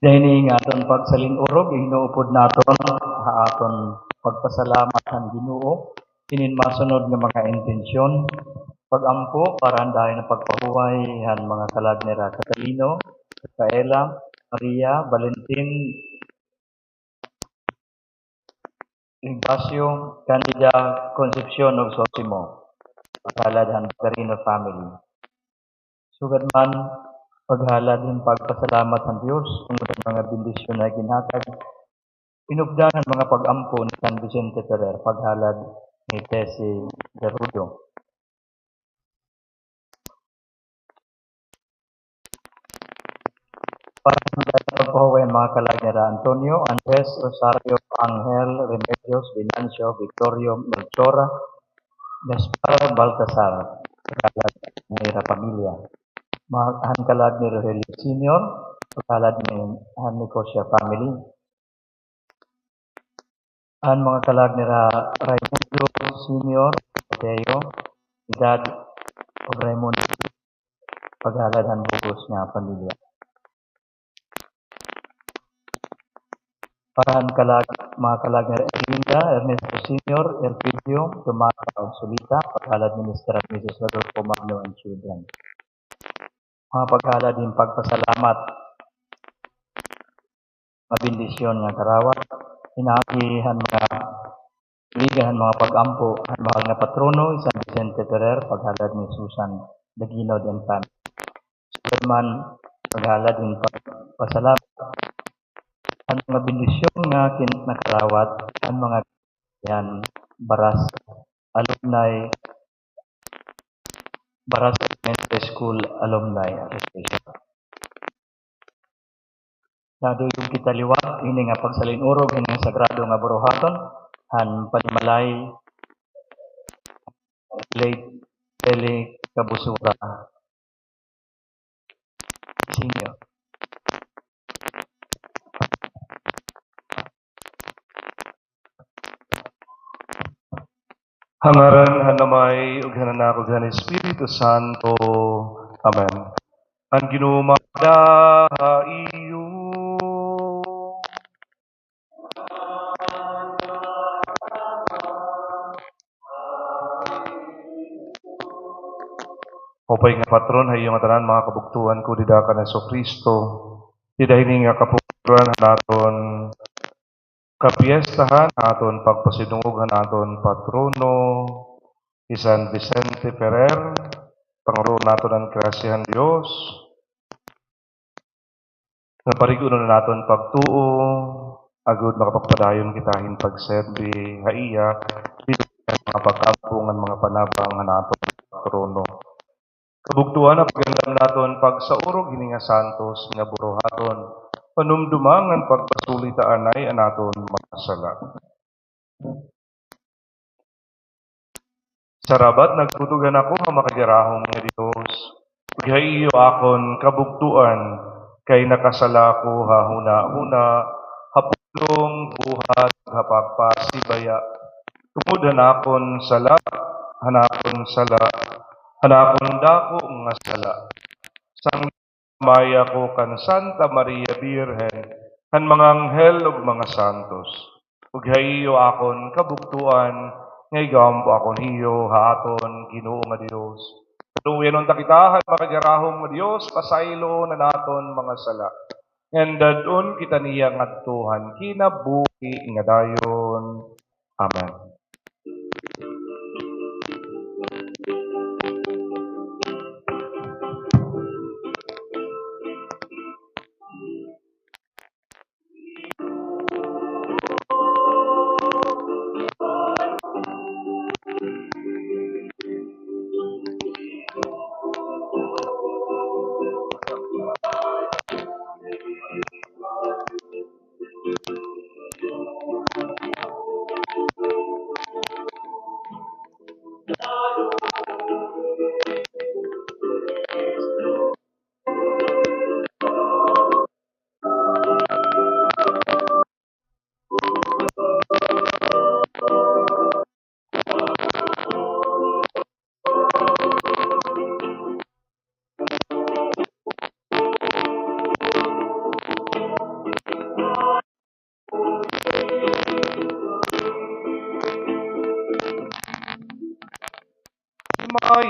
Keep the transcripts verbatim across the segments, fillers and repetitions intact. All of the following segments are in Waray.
Dinhi nga aton pagsalin-urog, ihinuupod naton ha aton pagpasalamat han Ginoo. Inin masunod nga mga intensyon, pag-ampo para han dayon nga pagpahuway han mga kalag nira Catalino, Rafaela, Maria, Valentin, Ignacio, Candida, Concepcion, ug Sosimo. Paghalad han Bagarino family. Sugad man, paghalad hin pagpasalamat han Dios tungod han mga bendisyon nga ginhatag. Inupdan han mga pag-ampo ni San Vicente Ferrer, paghalad ni Tessie Garudo. Para han pagpahuway han mga kalag nira Antonio, Andres, Rosario, Angel, Remedios, Venancio, Victorio, Melchora, Gaspar, Baltasar, paghalad han ira pamilya. Mga han kalag ni Rogelio Senior, paghalad ni, han Nicosia family. An mga kalag nira Raimundo Senior, Mateo, Edad, ug Raimundo, paghalad han bug-os nga pamilya. Para han kalag, mga kalag nira Erlinda, Ernesto Senior, Erpidio, Tomasa, ug Solita, paghalad ni Mister and Missus Rodolfo Magno and children. Mga paghalad hin pagpasalamat. Mga bendisyon nga karawat, pinaagi han mga liga han mga pag-ampo han mahal nga patrono, San Vicente Ferrer, paghalad ni Susan Daguino and family. Sugad man, paghalad hin pagpasalamat han mga bendisyon nga kin-, nakarawat han mga han Baras alumni, Baras Elementary School Alumni Association. Naduyog kita liwat hini nga pagsalin-urog hini nga sagrado nga buruhaton han panimalay late Eli Cabusura Senior. Ha ngaran han Amay, ug han Anak, ug han Espiritu Santo. Amen. An Ginoo maada ha iyo. Upay nga patron ha iyo ngatanan, mga kabugtoan ko dida kan Jesucristo. Dida hini nga kapuloran han aton kapiestahan, aton pagpasidungog han aton patrono, hi San Vicente Ferrer, pangaroon naton an grasya han Dios. Nga parig-on an aton pagtuo, agod makapagpadayon kita hin pagserbi ha iya, dida ha mga pag-ampo ngan mga panabang han aton patrono. Kabugtoan, pag-andam naton pagsaurog hini nga santos nga buruhaton, panumduma ngan pagpasuli ta anay an aton mga sala. Sarabat nagtutugan ako ha makadirahom nga Dios, ug ha iyo akon kabugtoan, kay nakasala ako ha hunahuna, ha pulong, buhat, ha pagpasibaya. Tungod han akon sala, han akon sala, han akon dako nga sala. Sang Maya ko kan Santa Maria Birhen, han mga anghel ug mga santos, ug ha iyo akon kabugtoan, nga igampo akon hiyo ha aton Ginoo nga Dios. Luoyanon ta kita han makadirahom nga Dios, pasayloon an aton mga sala, ngan dad-on kita niya ngadto han kinabuhi nga dayon. Amen.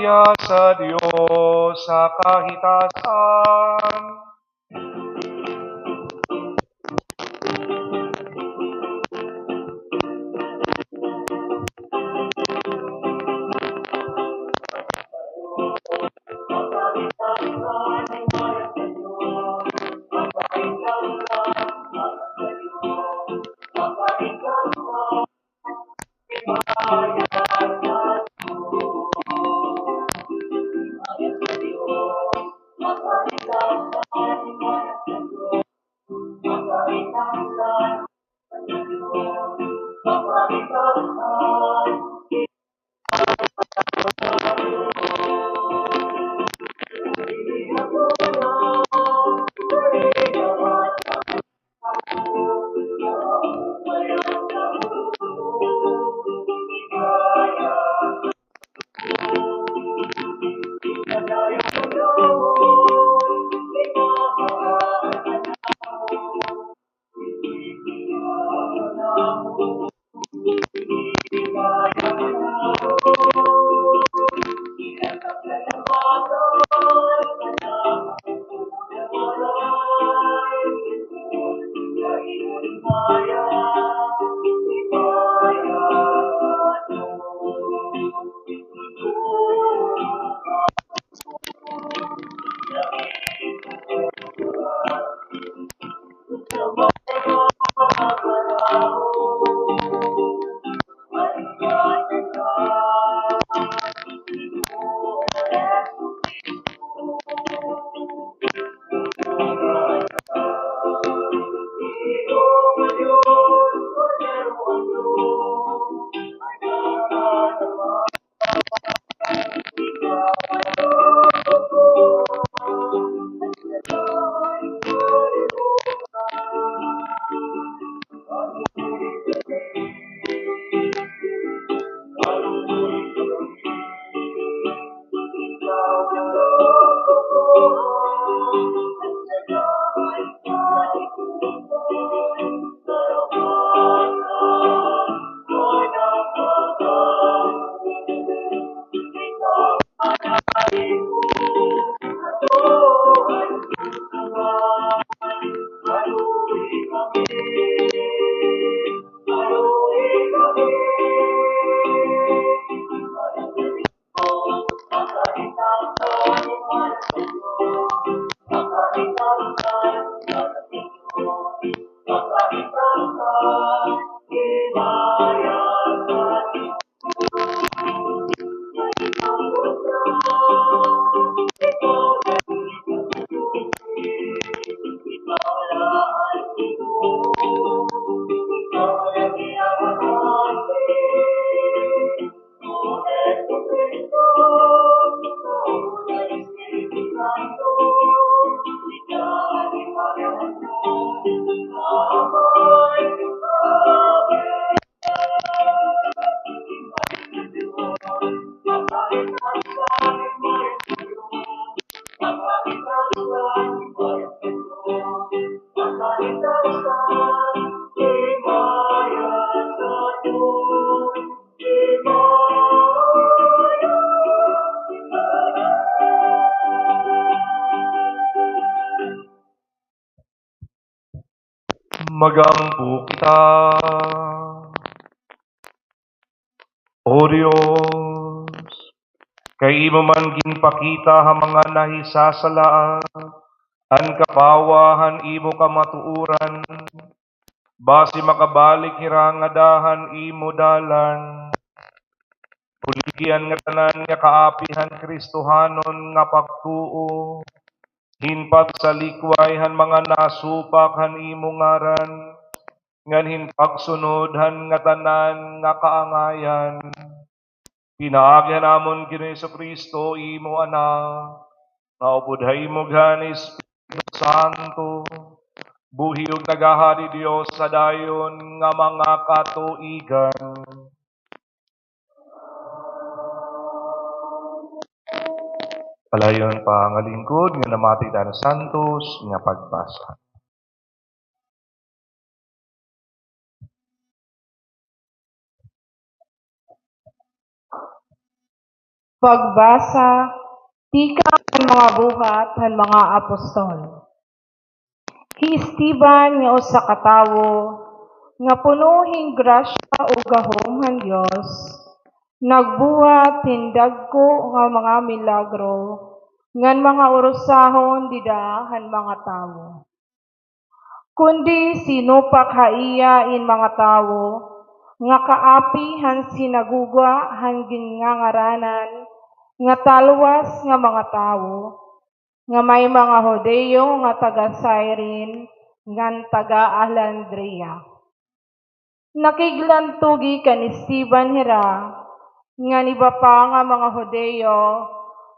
Sa Dios sa kahitasan. Mag-ampo kita. O Dios, kay imo man ginpakita ha mga nahisasala an kapawa han imo kamatuoran, basi makabalik hira ngada han imo dalan. Huligi an ngatanan nga kaapihan Kristohanon nga pagtuo, hin pagsalikway han mga nasupak han imo ngaran, ngan hin pagsunod han ngatanan nga kaangayan. Pinaagi han amon Ginoong Jesu-Cristo, imo Anak, nga upod ha imo han Espiritu Santo, buhi ug naghahari Dios sa dayon nga mga katuigan. Padayon pa nga lingkod nga namati ta han Santos nga pagbasa. Pagbasa tikang han mga Buhat han mga Apostol. Hi Esteban nga usa ka tawo nga puno hin grasya ug gahom han Dios, nagbuhat hin dagko nga mga milagro ngan mga urusahon dida han mga tawo. Kundi sinupak ha iya in mga tawo nga kaapi han sinagoga han ginngangaranan nga Talwas nga mga tawo, nga may mga Judio nga taga Cyrene ngan taga Alejandria. Nakiglantugi kan Esteban hira ngan iba pa nga mga Judio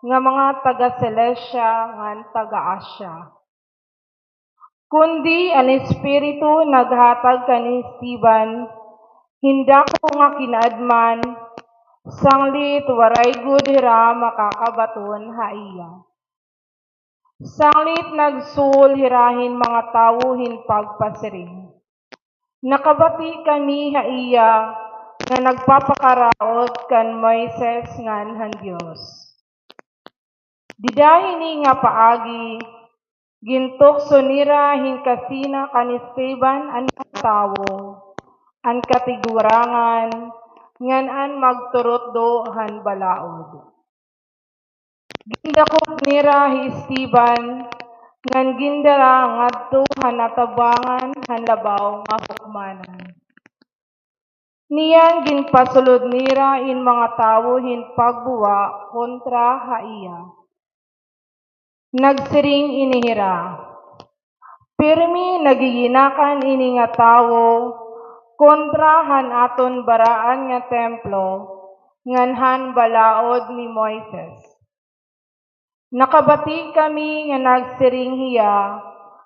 nga mga taga Cilicia ngan taga Asia. Kundi an Espiritu naghatag kan Esteban hin dako nga kinaadman, sanglit waray gud hira makakabaton ha iya. Sanglit nagsuhol hira hin mga tawo hin pagpasiring, "Nakabati kami ha iya nga nagpapakaraot kan Moises ngan han Dios." Dida hini nga paagi, gintukso nira hin kasina kan Esteban an mga tawo, an katigurangan, ngan an magturutdo han balaod. Gindakop nira hi Esteban, ngan gindara ngadto han atabangan han labaw nga hukmanan. Niyan ginpasulod nira in mga tawo hin pagbuwa kontra ha iya. Nagsiring ini hira, "Pirmi nagiginakan ini nga tawo kontra han aton baraan nga templo ngan han balaod ni Moises. Nakabati kami nga nagsiring hiya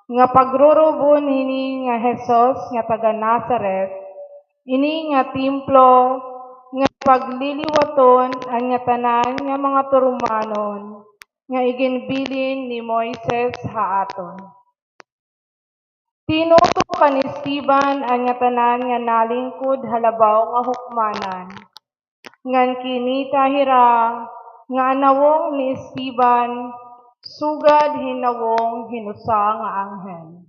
nga pagrurubon hini nga Jesus nga taga Nazaret, ini nga templo nga pagliliwaton an ngatanan nga mga turumanon nga iginbilin ni Moises ha aton." Tinutok kan Esteban an ngatanan nga nalingkod ha labaw nga hukmanan, ngan kinita hira nga an nawong ni Esteban sugad hin nawong hin usa nga anghel.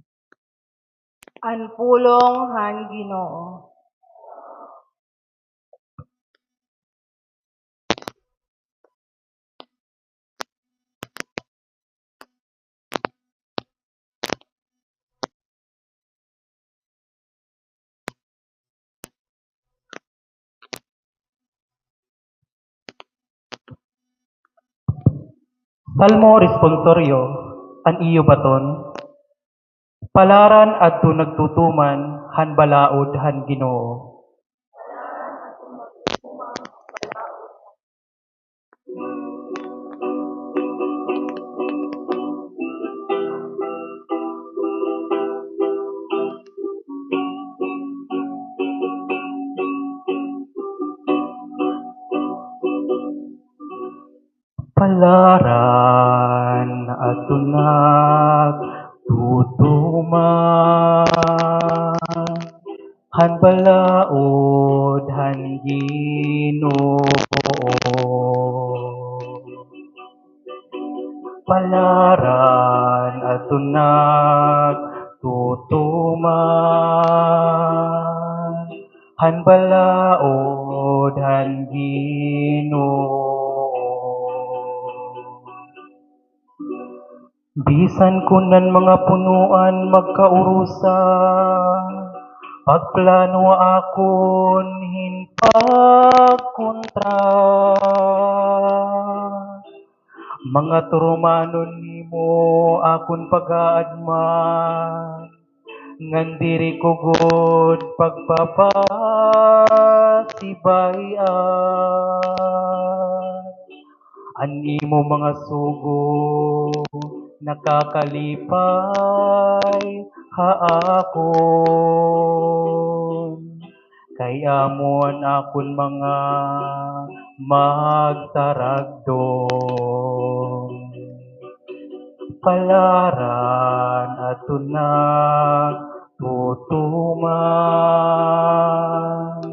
An pulong han Ginoo. Salmo responsorio, an iyo baton. Palaran adto nagtutuman han balaod han Ginoo. Palaran adto nagtutuman han balaod han Ginoo. Palaran adto nagtutuman han balaod han Ginoo. Bisan kon an mga punoan magkaurusa, pagplano akon hin pagkontra. Mga turumanon nimo akon pag-aadman, ngan diri ko gud pagpapasibay-an. An imo mga sugo nakakalipay ha akon. Kay amo an akon mga magtaragdong. Palaran adto nagtutuman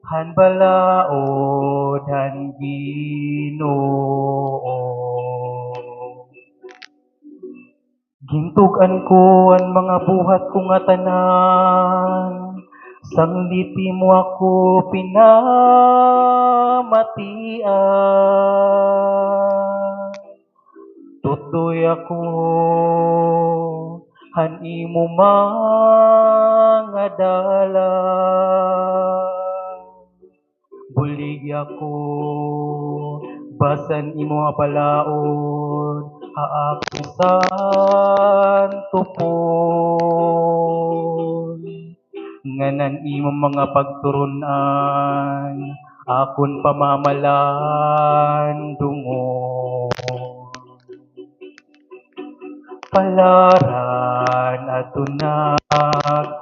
han balaod han Ginoo. Ginoo. Gintug-an ko an mga buhat ko ngatanan, sanglit imo ako pinamatian. Tutoy ako han imo mga dalan. Buligi ako bas han imo nga balaod ha akon santupon. Ngan an imo mga pagturon-an akon pamamalandungon. Palaran adto nagtutuman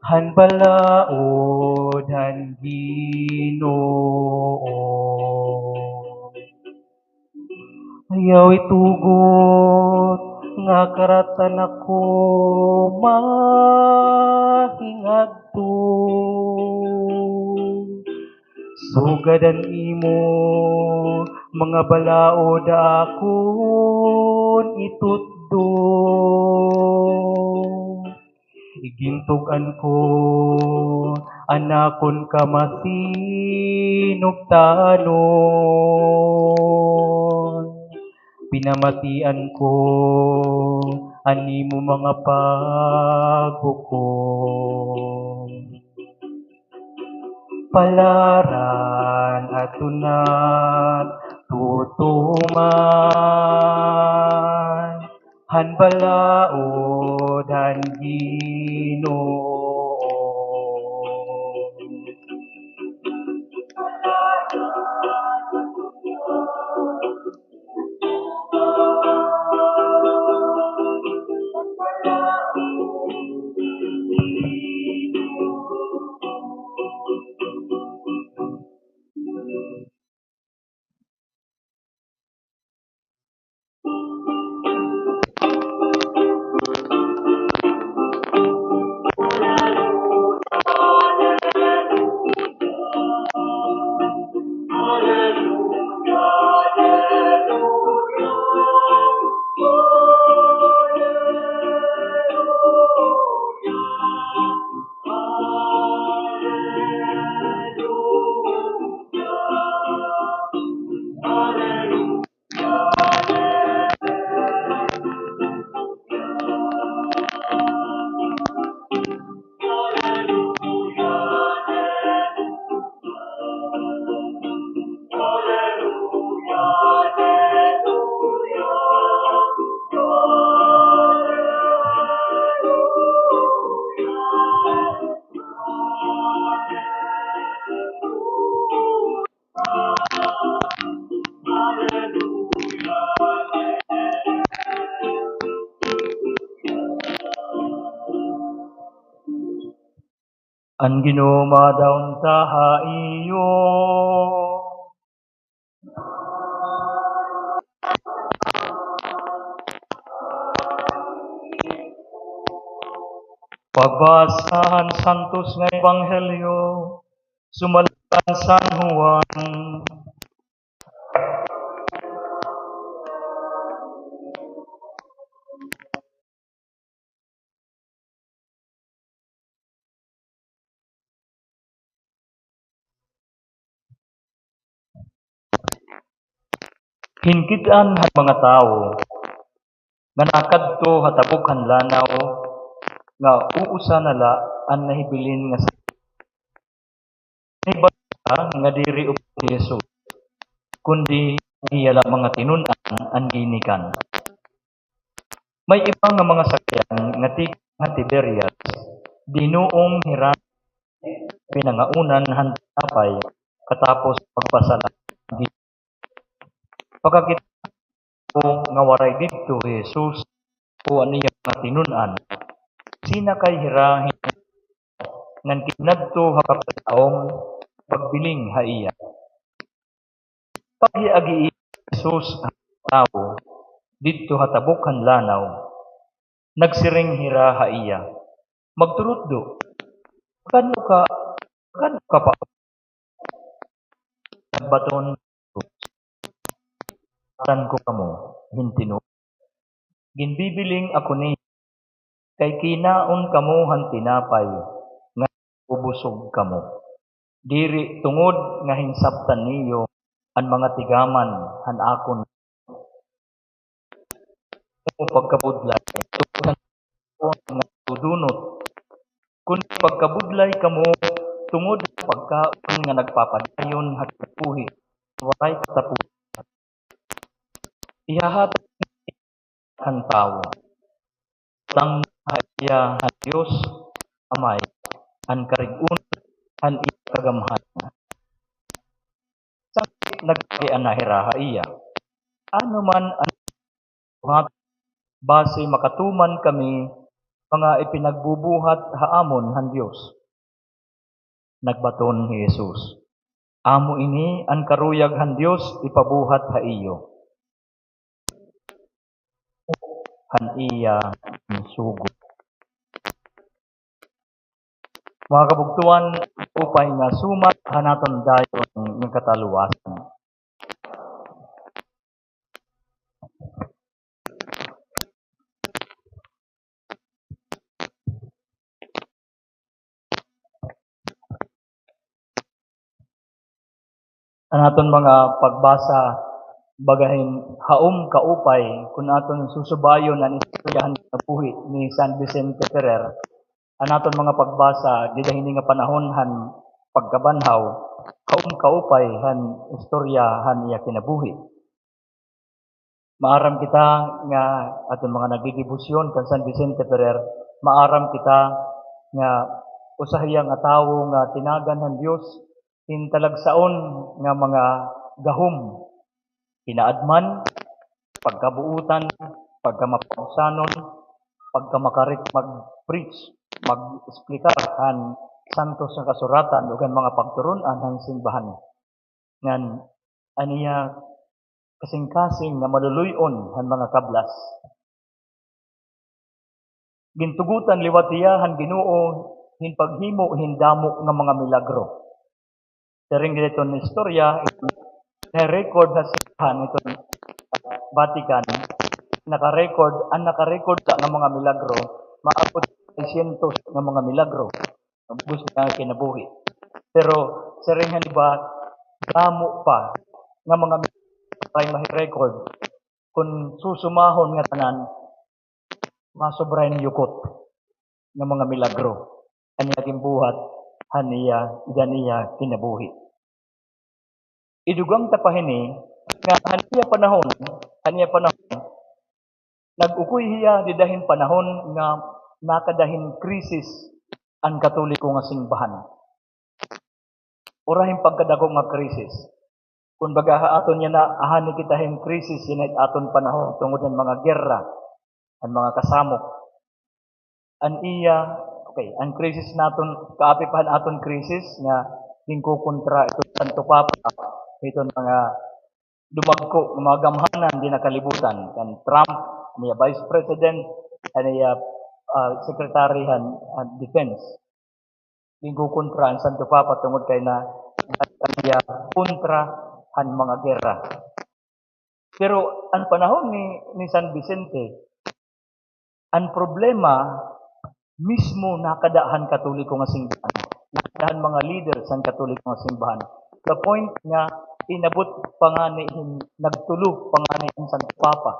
han balaod han Ginoo. Ayaw itugot nga karatan ako mahingadto. Sugad an imo mga balaod akon itutdo. Igintug-an ko an akon kamasinugtanon. Pinamatian ko an imo mga paghukom. Palaran adto nagtutuman han balaod han Ginoo. An Ginoo maada unta ha iyo. Pagbasa han Santos nga Ebanghelyo sumala kan San Juan. Hinkit-an han mga tawo nga nakadto ha tabok han lanaw nga uusa na la an nahibilin nga sa-, nahibaluan nga diri upod hi Jesus, kundi iya la mga tinun-an an ginikan. May iba nga mga sakayan nga tikang ha Tiberias, dinuong hira pinangaunan han tinapay katapos magpasalamat. Pagkakita ko nga waray didto hi Jesus o an iya mga tinun-an, sinakay hira hin ngan kinadto ha Capernaum pagbiling ha iya. Paghiagi-agi hi Jesus ha tawo didto ha tabok han lanaw, nagsiring hira ha iya, "Magturutdo, kan-o ka, kan-o ka pa?" Baton, tan ko kamo hin tinuod. Ginbibiling ako ni, kay kinaon kamo han tinapay nga nabubusog kamo. Diri tungod nga hinsabtan niyo an mga tigaman han akon pagkabudlay, tungod han pagkaon nga nagdudunot, kundi pagkabudlay kamo tungod han pagkaon nga nagpapadayon ha kinabuhi, walay katapusan. Ihahatag han tawo. Tangna ha iya han Dios Amay an karig-on han iya kagamhanan. Sanglit nagpakiana hira ha iya, ano man an buhat, basi makatuman kami mga ipinagbubuhat ha amon han Dios. Nagbaton hi Jesus, amo ini an karuyag han Dios ipabuhat ha iyo. Han iya sugo. Mga kabugtuan, upay nga sumat han aton dayon nga kataluwasan. An aton mga pagbasa, baga hin haom kaupay, kun aton susubayon an istorya han kinabuhi ni San Vicente Ferrer, an aton mga pagbasa dida hini nga panahon han pagkabanhaw, haom kaupay han istorya han iya kinabuhi. Maaram kita nga aton mga nagdidibosyon kan San Vicente Ferrer, maaram kita nga usa hiya nga tawo nga tinagan han Dios hin talagsaon nga mga gahom, kinaadman, pagkabuotan, pagkamapausanon, pagkamakarit mag-preach, mag-esplicar han santos nga kasuratan ug han mga pagturun-an han simbahan. Ngan an iya kasingkasing nga maluluy-on han mga kablas. Gintugotan liwat hiya han Ginoo hin paghimo hin damo nga mga milagro. Siring hiton istorya, na-record ha simbahan hiton Vatican, naka-record, an naka-record la nga mga milagro, maabot trescientos nga mga milagro. Ubos na kinabuhi. Pero siring han iba, damo pa nga mga milagro nga mahi-record. Kun susumahon nga tanan, masobra hin yukot nga mga milagro an iya ginbuhat han iya, dida han iya kinabuhi. Idugang ta pa hini nga han iya panahon, han iya panahon, nag-ukoy hiya dida hin panahon nga nakada hin krisis an Katoliko nga simbahan. Ura hin pagkadako nga krisis. Kun baga ha aton yana, ahani kita hin krisis yana it aton panahon tungod han mga gera, han mga kasamok. An iya, okay, an krisis naton, kaapi pa han aton krisis nga ginkukontra iton Santo Papa, iton mga dumagko nga mga gamhanan dinhi ha kalibutan, kan Trump, an iya Vice President, an iya, ah, Secretary han, han Defense. Ginkukontra an Santo Papa tungod kay na, an iya kontra han mga gera. Pero an panahon ni, ni San Vicente, an problema mismo nakada han Katoliko nga simbahan. Nakada han mga leader han Katoliko nga simbahan. To the point nga inabot pa ngani hin, nagtulo pa ngani an Santo Papa.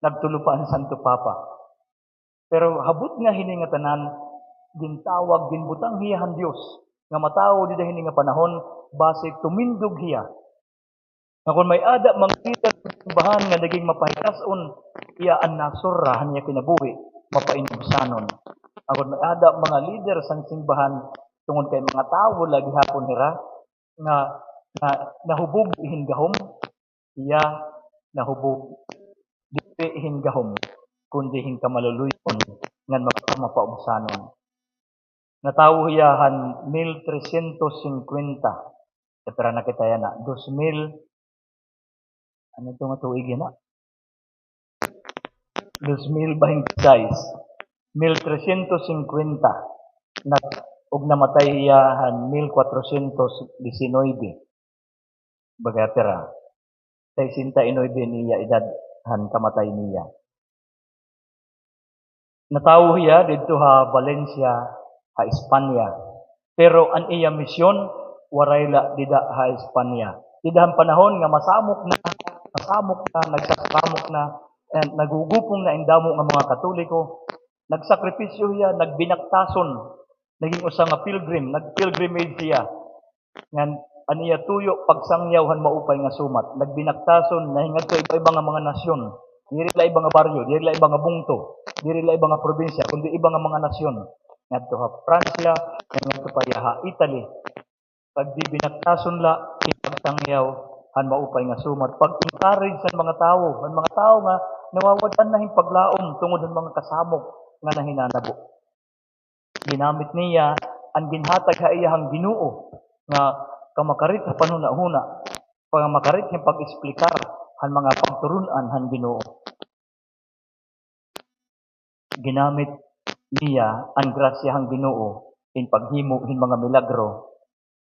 Nagtulo pa an Santo Papa. Pero ha butnga hini nga tanan, gintawag, ginbutang hiya han Dios nga matawo dida hini nga panahon, basi tumindog hiya. Nga kon may-ada mga lider han simbahan nga naging mapahikas-on, iya an nasurra han iya kinabuhi, mapainubsanon. Nga kon may-ada mga lider han simbahan, tungod kay mga tawo la gihapon hira, nga, nga nahubog hin gahom, iya nahubog diri hin gahom, kundi hin kamaluluy-on ngan mapa-, mapaubsanon. Natawo hiya han mil trescientos cincuenta. Kapira na kita yana? Dos mil, ano ito nga tuig yana? Dos mil veintiséis. Mil trescientos cincuenta. Nag-, ug namatay hiya han mil cuatrocientos diecinueve. Baga pira? Sesenta y nuebe an iya edad han kamatay niya. Natawo hiya didto ha Valencia, ha Espanya. Pero an iya misyon, waray la dida ha Espanya. Dida han panahon nga masamok na, masamok na, nagsasamok na, eh, nagugupong na in damo nga mga Katoliko, nagsakripisyo hiya, nagbinaktason, naging usa nga pilgrim, nag-pilgrimage hiya. Ngan an iya tuyo, pagsangyaw han maupay nga sumat. Nagbinaktason, nahingadto iba-iba nga mga nasyon. Diri la iba nga baryo, diri la iba nga bungto, diri la iba nga probinsya, kundi iba nga mga nasyon. Ngadto ha Pransya, ngadto pa hiya ha Italy. Pagbibinaktason la, pagsangyaw han maupay nga sumat. Pag-encourage han mga tawo, han mga tawo nga nawawad-an na hin paglaom tungod han mga kasamok nga nahinanabo. Ginamit niya an ginhatag ha iya han Ginoo nga kamakarit ha panhunahuna, kamakarit hin pag-explicar han mga pagturun-an han Ginoo. Ginamit niya an grasya han Ginoo in paghimo hin mga milagro.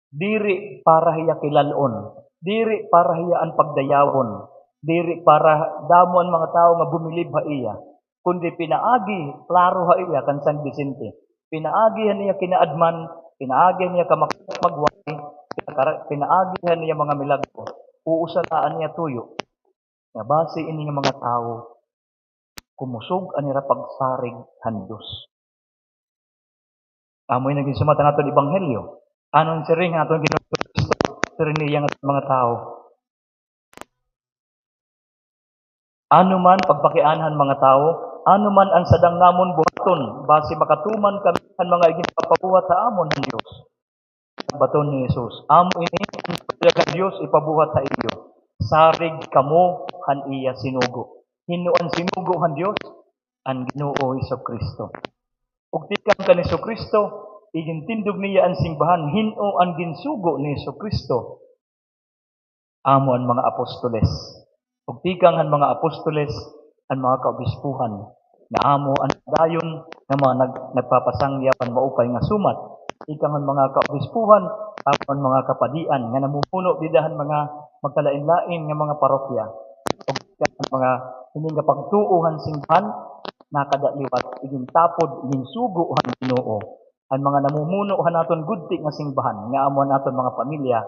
Diri para hiya kilal-on, diri para hiya an pagdayawon, diri para damo an mga tawo nga bumilib ha iya, kundi pinaagi, klaro ha iya kan San Vicente. Pinaagi han iya kinaadman, pinaagi han iya kamakak magwali, pinakara-, pinaagi han iya mga milagro. Usa la an iya tuyo. Nga basi ini nga mga tawo, kumusog an ira pagsarig han Dios. Amo ini ginsumat han aton ebanghelyo. Ano an siring han aton Ginoong Kristo, siring niya nga mga tawo? Ano man pagpakiana han mga tawo, ano man an sadang namon buhaton, basi makatuman kami han mga iginpapabuhat ha amon han Dios. Baton ni Jesus, amo ini an pahayag han Dios ipabuhat ha iyo. Sarig kamo han iya sinugo. Hin-o an sinugo han Dios? An Ginoo Jesu-Cristo. Ug tikang kan Jesu-Cristo, igintindog niya an simbahan, hin-o an ginsugo ni Jesu-Cristo? Amo an mga apostoles. Ug tikang han mga apostoles, an mga kaobispohan, nga amo an dayon nga mga nag-, nagpapasangyaw han maupay nga sumat. Tikang han mga kaobispohan, amo an mga kapadian nga namumuno dida han mga magkalain-lain nga mga parokya. Ug tikang han mga hini nga pagtuo han simbahan, nakada liwat, igintapod, iginsugo han Ginoo. An mga namumuno han aton gudti nga simbahan, nga amo an aton mga pamilya,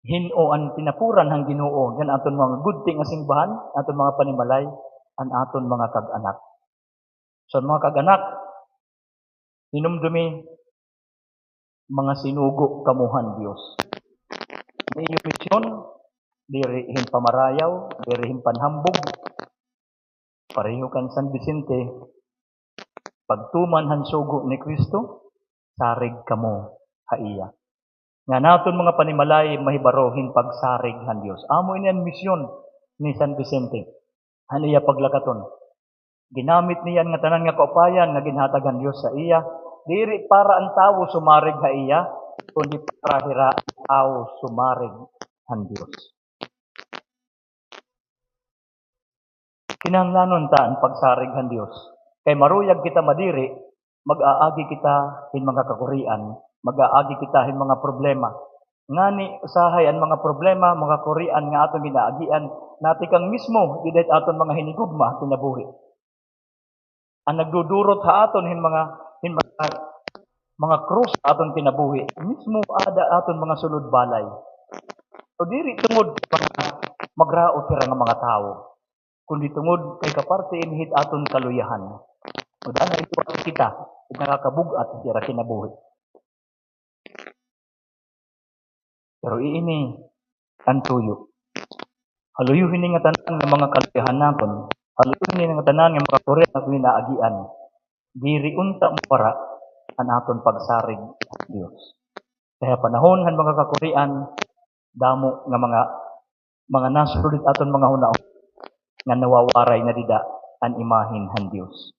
hin-o an tinapuran han Ginoo ngan aton mga gudti nga simbahan, aton mga panimalay, an aton mga kag-anak. So, mga kag-anak, hinumdumi, mga sinugo kamo han Dios. An iyo misyon, diri hin pamarayaw, diri hin panhambog, pareho kan San Vicente, pagtuman han sugo ni Cristo, sarig kamo ha iya. Nga an aton mga panimalay mahibaro hin pagsarig han Dios. Amo ini an misyon ni San Vicente han iya paglakaton. Ginamit niya an ngatanan nga kaupayan nga ginhatag han Dios sa iya, diri para an tawo sumarig ha iya, kundi para hira an tawo sumarig han Dios. Kinahanglanon ta an pagsarig han Dios. Kay maruyag kita madiri, mag-aagi kita hin mga kakurian, mag-aagi kita hin mga problema. Ngani usahay an mga problema, mga kakurian nga aton ginaagian, natikang mismo dida hit aton mga hinigugma ha kinabuhi. An nagdudurot ha aton hin mga, hin mga, mga krus ha aton kinabuhi, mismo ada aton mga sulod balay. So, diri tungod mga magraot hira nga mga tawo, kundi tungod kay kaparte ini hit aton kaluyahan. Ug danay liwat kita, ug nakakabug-at hira kinabuhi. Pero iini an tuyo. Ha luyo hini ngatanan nga mga kaluyahan naton, ha luyo hini ngatanan nga mga kakurian nga aton ginaagian, diri unta mawara an aton pagsarig ha Dios. Kay ha panahon han mga kakurian, damo nga mga, mga nasulod hit aton mga hunahuna nga nawawaray na dida an imahen han Dios.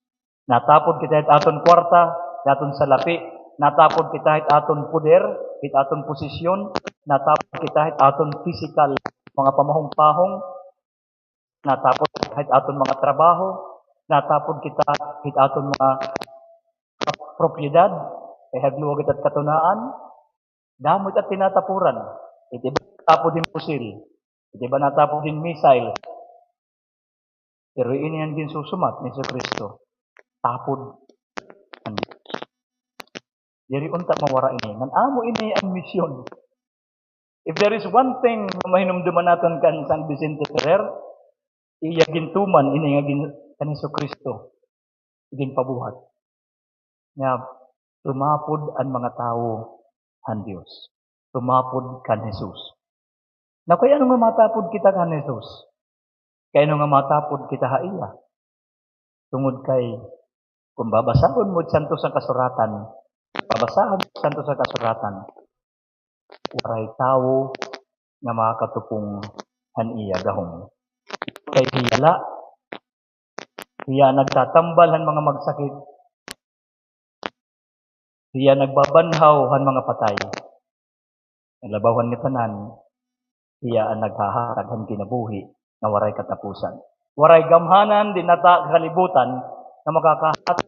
Natapod kita hit aton kwarta, hit aton salapi, natapod kita hit aton poder, hit aton posisyon, natapod kita hit aton pisikal, mga pamahong-pahong, natapod hit aton mga trabaho, natapod kita hit aton mga propiedad, kay hagluwag kita hit katunaan, damo it aton tinatapuran. It iba, tapod hin pusil. Iti iba natapod hin missile. Pero ini an ginsusumat ni Jesucristo. Tapod. Diri unta mawara ini. Ngan amo ini an misyon. If there is one thing nga mahinumduman naton kan San Vicente Ferrer, iya gintuman ini nga gin-, kan Jesucristo ginpabuhat. Nga tumapod an mga tawo han Dios. Tumapod kan Jesus. Na kay ano nga matapod kita kan Jesus? Kay ano nga matapod kita ha iya? Tungod kay, kung babasahon mo it Santos nga Kasuratan, babasahon mo it Santos nga Kasuratan, waray tawo nga makakatupong han iya gahom. Kay hiya la, hiya nagtatambal han mga magsakit, hiya nagbabanhaw han mga patay. Labaw han ngatanan, hiya an naghahatag han kinabuhi nga waray katapusan. Waray gamhanan dinhi ha kalibutan nga makakahatag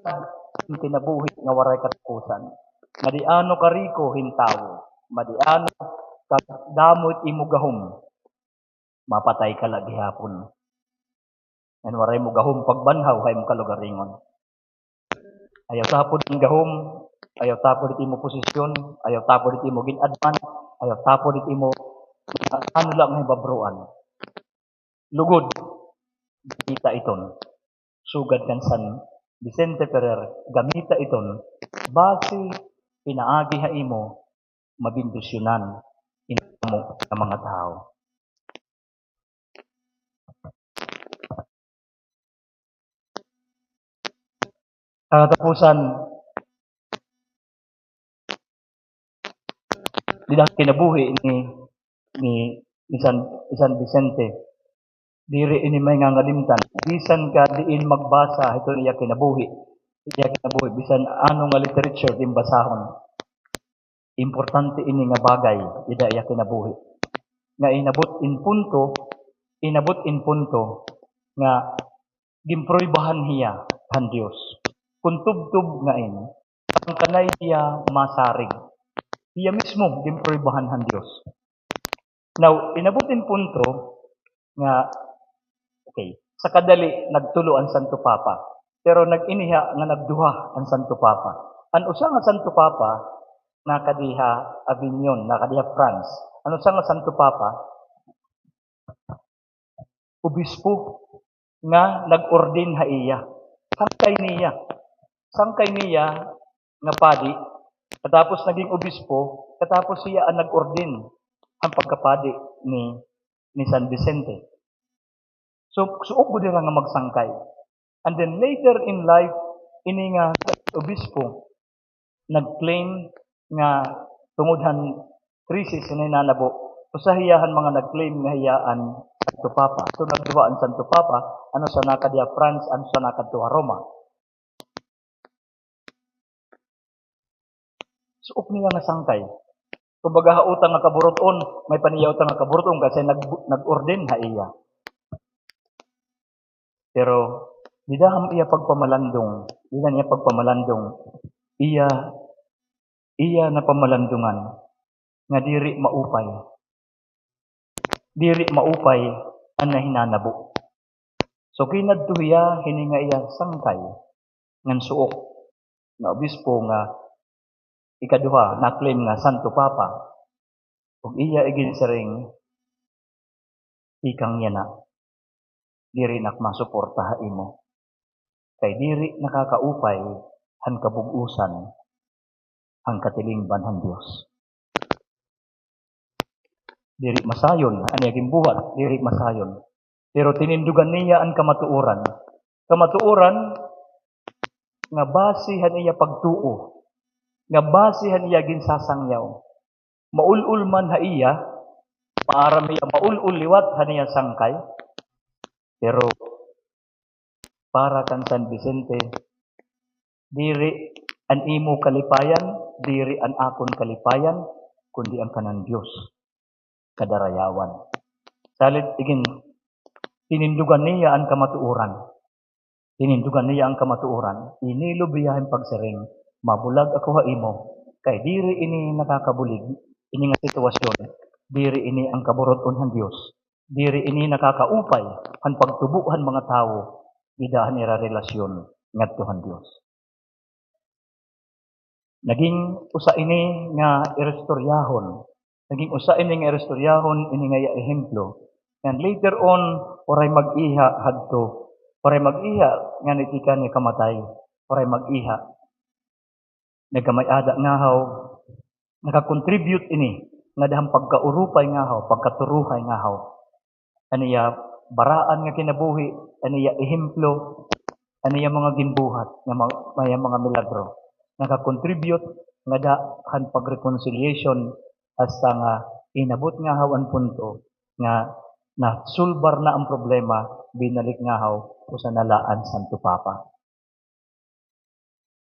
han kinabuhi nga waray katapusan. Madiano kariko hin tawo, madiano kadamo it imo gahom, mapatay ka la gihapon. Ngan waray mo gahom pagbanhaw ha imo kalugaringon. Ayaw tapod an gahom, ayaw tapod it imo posisyon, ayaw tapod it imo gin-adman, ayaw tapod it imo, ano la nga hibabroan. Lugod, gamita iton. Sugad kan San Vicente Ferrer, gamita iton. Basi pinaagi ha imo, mabendisyonan in amo nga mga tawo. Katapusan, dinhi ha kinabuhi ni, ni, ni San, ni San Vicente, diri ini maingangalimtan. Bisan ka diin magbasa hiton iya kinabuhi, iya kinabuhi, bisan ano nga literature din basahon, importante ini nga bagay dida iya kinabuhi. Nga inabot in punto, inabot in punto nga ginpruwebahan hiya han Dios. Kon tubtob nga ini, sangkanay hiya masarig. Hiya mismo ginpruwebahan han Dios. Now, inabot in punto nga, okay, sa kadali, nagtulo an Santo Papa. Pero nag-iniha nga nagduha an Santo Papa. An usa nga Santo Papa, nakadiha Avignon, nakadiha France. An usa nga Santo Papa, obispo nga nag-ordain ha iya. Sangkay niya. Sangkay niya nga padi. Katapos naging obispo, katapos siya an nag-ordain han pagkapadi ni, ni San Vicente. So, suok gud hira nga magsangkay. And then later in life, ini nga obispo, nag-claim nga tungod han krisis nga hinanabo, usa hiya han mga nag-claim nga hiya an Santo Papa. So, nagduha an Santo Papa, an usa nakadiha France, an usa nakadto ha Roma. Suok niya nga sangkay. Kumbaga, ha utan nga kaburut-on, may pa niya utan nga kaburut-on kasi nag-, nag-ordain ha iya. Pero, dida han iya pagpamalandong, dida han iya pagpamalandong, iya, iya napamalandungan nga diri maupay. Diri maupay an nahinanabo. So, kinadto hiya hini nga iya sangkay ngan suok nga obispo nga ikaduha, na-claim nga Santo Papa, ug iya iginsiring, "Tikang yana, diri na ak masuporta ha imo, kay diri nakakaupay han kabug-osan han katilingban han Dios." Diri masayon an iya ginbuhat, diri masayon. Pero tinindugan niya an kamatuoran. Kamatuoran nga base han iya pagtuo, nga base han iya ginsasangyaw. Maul-ol man ha iya, maaram hiya maul-ol liwat han iya sangkay. Pero para kan San Vicente, diri an imo kalipayan, diri an akon kalipayan, kundi an kanan Dios kadarayawan. Salit igin, tinindugan niya an kamatuoran. Tinindugan niya an kamatuoran. Inilob hiya hin pagsiring, "Mabulag ako ha imo, kay diri ini nakakabulig, ini nga sitwasyon, Diri ini an kaburut-on han Dios. Diri ini nakakaupay han pagtubo han mga tawo dida han ira relasyon ngadto han Dios. Naging usa ini nga iristoryahon. Naging usa ini nga iristoryahon, ini nga iya ehemplo. Ngan later on, waray mag-iha hadto. Waray mag-iha ngan itikan nga kamatay. Waray mag-iha. Nagkamay-ada ngahaw, naka-contribute ini ngada han pagkaurupay ngahaw, pagkaturuhay ngahaw. An iya baraan nga kinabuhi, an iya ehemplo, an iya mga ginbuhat nga ma-, nga mga milagro. Naka-contribute ngada han pag-reconciliation hasta nga inabot ngahaw an punto nga nasulbar na an problema, binalik ngahaw usa na la an Santo Papa.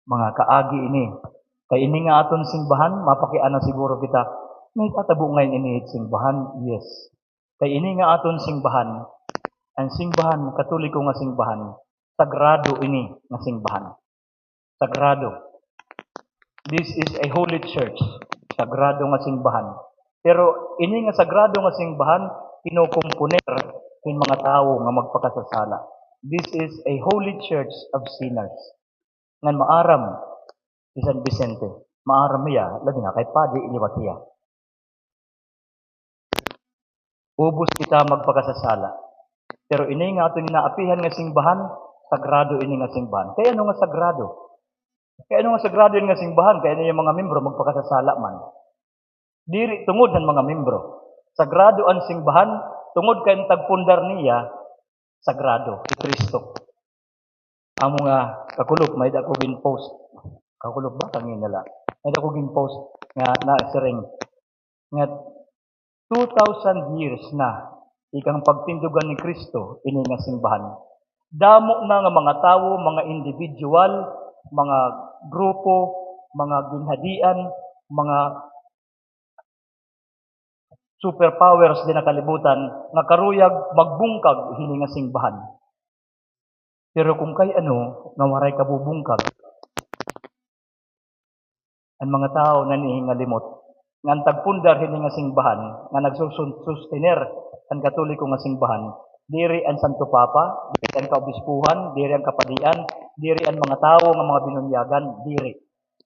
Mga kaagi ini. Kay ini nga aton singbahan, mapakiana siguro kita, nahitatabo ngay-an ini hit singbahan? Yes. Kay ini nga aton singbahan, an singbahan, Katoliko nga singbahan, sagrado ini nga singbahan. Sagrado. This is a holy church. Sagrado nga singbahan. Pero ini nga sagrado nga singbahan, kinokomponer hin mga tawo nga magpakasasala. This is a holy church of sinners. Ngan maaram hi San Vicente, maaram hiya, labi na kay padi liwat hiya. Ubos kita magpakasasala. Pero ini nga aton inaapihan nga singbahan, sagrado ini nga singbahan. Kay ano nga sagrado? Kay ano nga sagrado ini nga singbahan? Kay ano iya mga membro magpakasasala man? Diri tungod han mga membro. Sagrado an singbahan, tungod kay an tagpundar niya, sagrado, hi Kristo. Amo nga, kakulop, may-ada ko gin-post. Kakulop ba? Kangina la. May-ada ko gin-post nga nasiring nga two thousand years na tikang pagtindugan ni Kristo ini nga singbahan. Damo na nga mga tawo, mga individual, mga grupo, mga ginhadian, mga superpowers dinhi ha kalibutan nga karuyag magbungkag hini nga singbahan. Pero kon kay ano nga waray kabubungkag, an mga tawo nanhihingalimot nga an tagpundar hini nga singbahan, nga nagsusun-, sustener an Katoliko nga singbahan, diri an Santo Papa, diri an kaobispuhan, diri an kapadian, diri an mga tawo nga mga binunyagan, diri.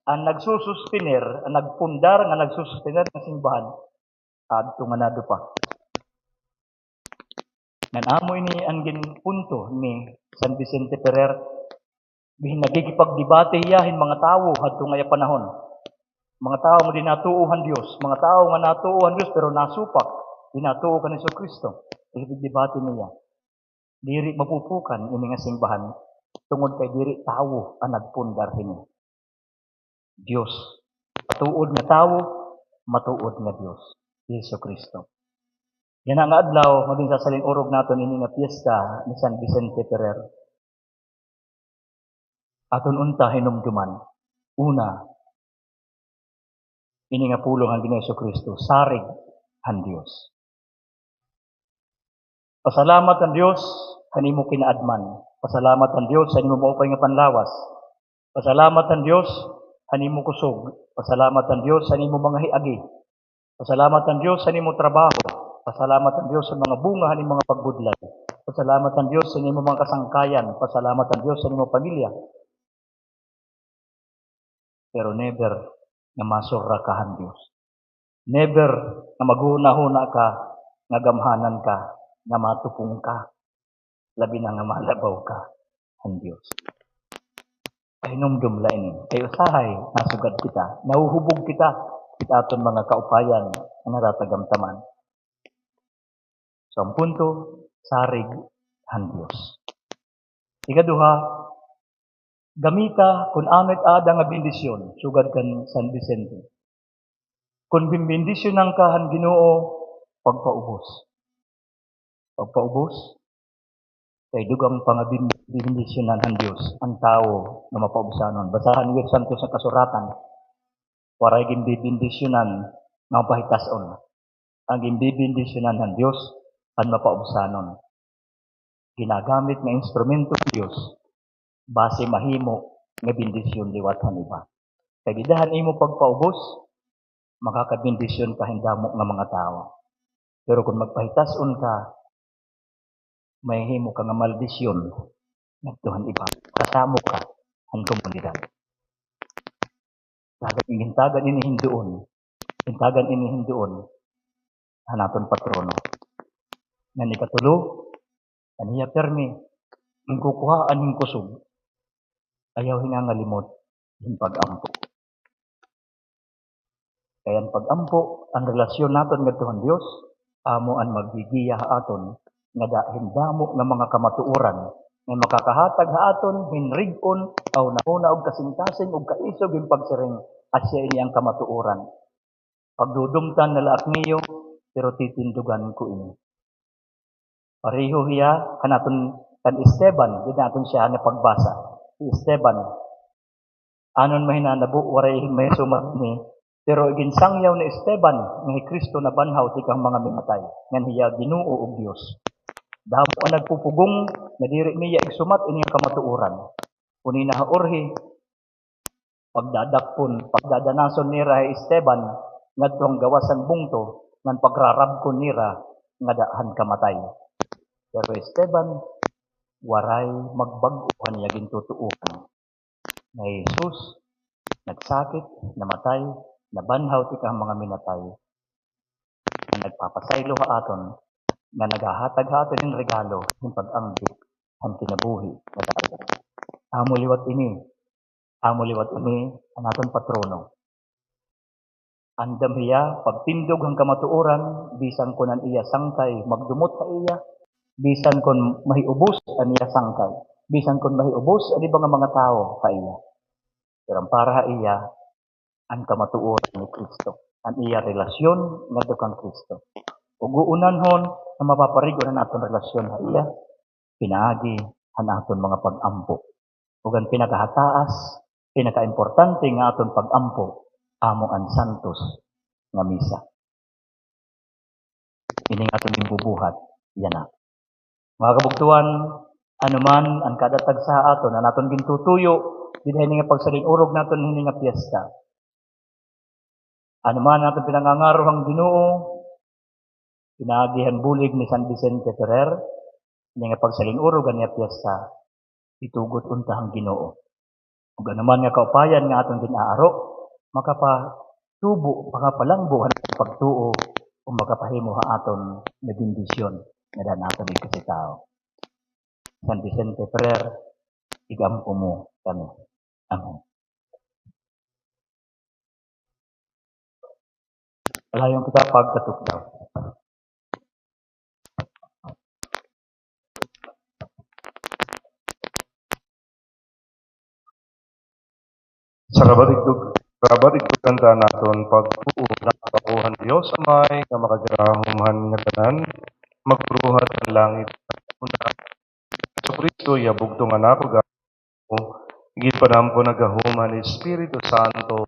An nagsusustener, an nagpundar nga nagsusustener nga singbahan, adto nga nado pa. Ngan amo ini an ginpunto ni San Vicente Ferrer. Bihin nagkikipagdebate hiya hin mga tawo hadto nga iya panahon. Mga tawo nga dinatuo han Dios, mga tawo nga natuo han Dios pero nasupak, dinatuo kan Jesucristo. Nagkikipagdebate niya. Diri mapupukan ini nga singbahan tungod kay diri tawo an nagpundar hini. Dios. Matuod nga tawo, matuod nga Dios. Jesu-Cristo. Yana nga adlaw, mabinsa sa lin-urog naton ini nga piyesta ni San Vicente Ferrer. Aton unta hinumduman. Una, ini nga pulong han Ginoong Jesu-Cristo, sarig han Dios. Pasalamat han Dios han imo kinaadman. Pasalamat han Dios han imo maupay nga panlawas. Pasalamat han Dios han imo kusog. Pasalamat han Dios han imo mga hiagi. Pasalamat han Dios han imo trabaho. Pasalamat han Dios han mga bunga han imo mga pagbudlay. Pasalamat han Dios han imo mga kasangkayan. Pasalamat han Dios han imo pamilya. Pero never nga masurra ka han Dios. Never nga maghunahuna ka nga gamhanan ka, nga matupong ka, labi na nga malabaw ka han Dios. Pahinumdom la ini. Kay usahay, nasugad kita, nahuhubog kita, kita aton mga kaupayan nga natatagamtaman. So, an punto, sarig han Dios. Ikaduha, gamita kon ano it aada nga bendisyon, sugad kan San Vicente. Kon binbendisyonan ka han Ginoo, pagpaubos. Pagpaubos, kay dugang pa nga bin-, binbendisyonan han Dios an tawo nga mapaubsanon. Basaha niyo it Santos nga Kasuratan. Waray ginbibendisyonan nga mapahitas-on. An ginbibendisyonan han Dios, an mapaubsanon. Ginagamit nga instrumento an Dios, basi mahimo nga bendisyon liwat han iba. Kay dida han imo pagpaubos, makakabendisyon ka hin damo nga mga tawo. Pero kon magpahitas-on ka, mahihimo ka nga maldisyon ngadto han iba. Kasamo ka han komunidad. Tagan, gintagan ini hin duon. Gintagan ini hin duon han aton patrono. Ngan ikatulo, an iya pirmi, ginkukuhaan hin kusog. Ayaw hingangalimot hin pag-ampo. Kay an pag-ampo, an relasyon naton ngadto han Dios, amo an maggigiya ha aton ngada hin damo nga mga kamatuoran nga makakahatag ha aton hin rig-on, kahunahuna ug kasingkasing ug kaisog hin pagsiring, asya ini an kamatuoran. Pagdudumtan na la ak niyo, pero titindugan ko ini. Pareho hiya kan aton, kan Esteban, dida aton siya nga pagbasa. Hi Esteban, anon mahinanabo, waray mahisumat ini, pero iginsangyaw ni Esteban nga hi Cristo nabanhaw tikang mga minatay, ngan hiya Ginoo ug Dios. Damo an nagpupugong nga diri niya igsumat ini nga kamatuoran. Unina ha urhi, pagdadakpon, pagdadanason nira hi Esteban ngadto han gawas han bungto, ngan pagrarabkon nira ngada han kamatay. Pero Esteban, waray magbag-o han iya gintutuohan nga hi Jesus nagsakit, namatay, nabanhaw tikang mga minatay, nga nagpapasaylo ha aton, nga naghahatag ha aton hin regalo hin pag-anggid han kinabuhi nga dayon. Amo liwat ini, amo liwat ini an aton patrono. Andam hiya pagtindog han kamatuoran, bisan kon an iya sangkay magdumot ha iya, bisan kon mahiubos an iya sangkay, bisan kon mahiubos an iba nga mga tawo ha iya. Pero an para ha iya, an kamatuoran ni Cristo, an iya relasyon ngadto kan Cristo. Ug uunanhon nga mapaparig-on an aton relasyon ha iya, pinaagi han aton mga pag-ampo. Ug an pinakahataas, pinakaimportante nga aton pag-ampo, amo an santos nga misa. Ini nga aton ginbubuhat yana. Mga kabugtoan, ano man an kada tagsa ha aton, an aton gintutuyo, dida hini nga pagsalin-urog naton hini nga piyesta. Ano man aton pinangangaro han Ginoo, pinaagi han bulig ni San Vicente Ferrer, ini nga pagsalin-urog han iya piyesta, itugot unta han Ginoo. Ug ano man nga kaupayan nga aton gin-aaro, makapatubo, makapalangbo han aton pagtuo, o makapahimo ha aton nga bendisyon nga daan naton igkasi tawo. San Vicente Ferrer, ig-ampo mo kami. Amen. Padayon kita pagkatukdaw. Sarabadigdog, sarabadigdog kanta naton pagtuo nga ako han Dios Amay nga Makagirahom han ngatanan, magburuhat han langit. Una, Jesucristo, iya bugtong anak, ug ginpanampon ha gahom han Espiritu Santo.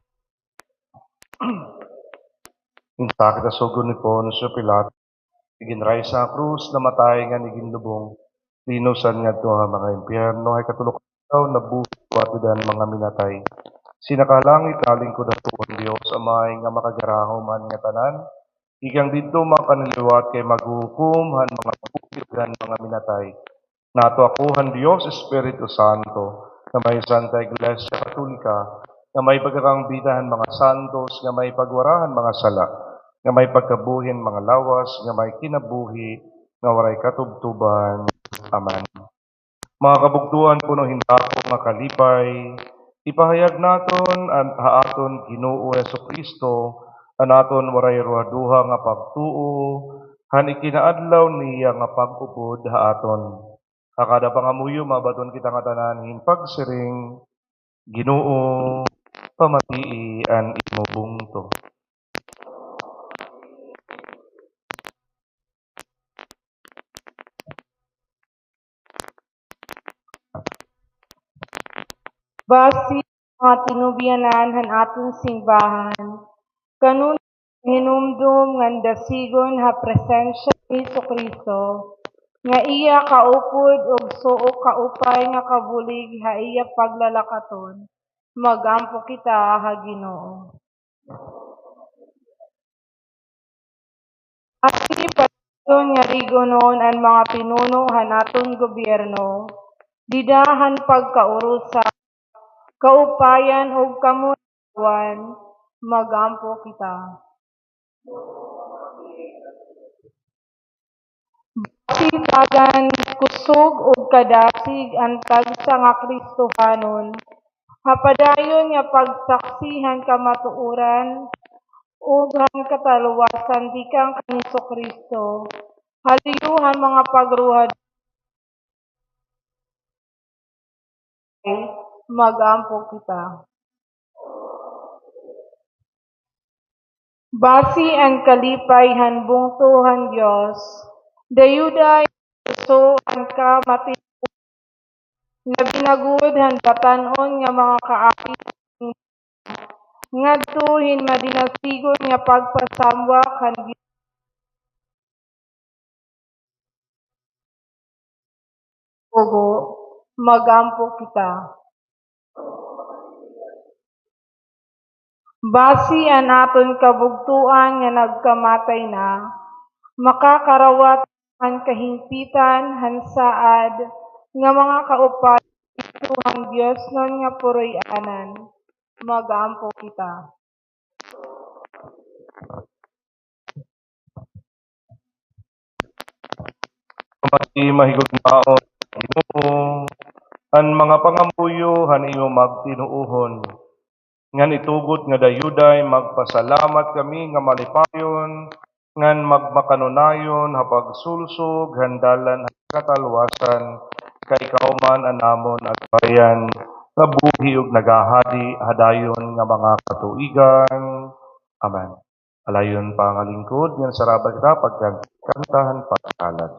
Ginsakit ha sugo ni Poncio Pilato, iginraysa ha krus, namatay ngan iginlubong, linusan ngadto ha mga impyerno, ha ikatulo ka adlaw nabuhi liwat dida han mga minatay. Sinaka ha langit, nalingkod ha sugo han Dios Amay nga Makagirahom han ngatanan, tikang didto makanliwat kay maghuhukom han mga buhi ug han mga minatay. Nato ako han Dios Espiritu Santo, nga may Santa Iglesia Katolika, nga may pagkakangbida han mga santos, nga may pagwara han mga sala, nga may pagkabuhi han mga lawas, nga may kinabuhi nga waray katubtoban. Amen. Mga kabugtoan, puno hin dako nga kalipay, ipahayag naton an, ha aton Ginoo Jesucristo an aton waray ruhaduha nga pagtuo han ikinaadlaw niya nga pag-upod ha aton. Ha kada pangamuyo, mabaton kita ngatanan hin pagsiring, Ginoo, pamatii an imo bungto. Basi, mga tinubyanan han aton simbahan, kanunay hinumdom ngan dasigon ha presensya ni Jesucristo, nga iya kaupod ug suok kaupay nga kabulig ha iya paglalakaton. Mag-ampo kita ha Ginoo. Aton Padayon nga rigonon an mga pinuno han aton gobyerno, dida han pagkaurusa, kaupayan ug kamunawan, mag-ampo kita. Basi tagan kusog ug kadasig an tagsa nga Kristohanon, ha padayon nga pagsaksi han kamatuoran ug han kataluwasan tikang kan Jesucristo, ha liyo han mga pagruhad, mag-ampo kita. Basi an kalipay han bungto han Dios, dayuday puso an kamati-, nga binagod han batan-on nga mga kaagi, ngadto hin madinasigon nga pagpasamwak han Dios. Ugo, mag-ampo kita. Basi an aton kabugtoan nga nagkamatay na, makakarawat han kahingpitan han saad nga mga kaupayan han Diosnon nga puroy-anan, mag-ampo kita. Mati mahigugmaon, Ginoo, an mga pangamuyo han imo magtinuohon, ngan itugot nga dayuday magpasalamat kami nga malipayon, ngan magmakanunayon ha pagsulsog han dalan han katalwasan, kay ikaw man an amon Agpayan, nga buhi ug nagahadi ha dayon nga mga katuigan. Amen. Alayon pa nga lingkod, ngan saraban kita pagkanta han pagkalat.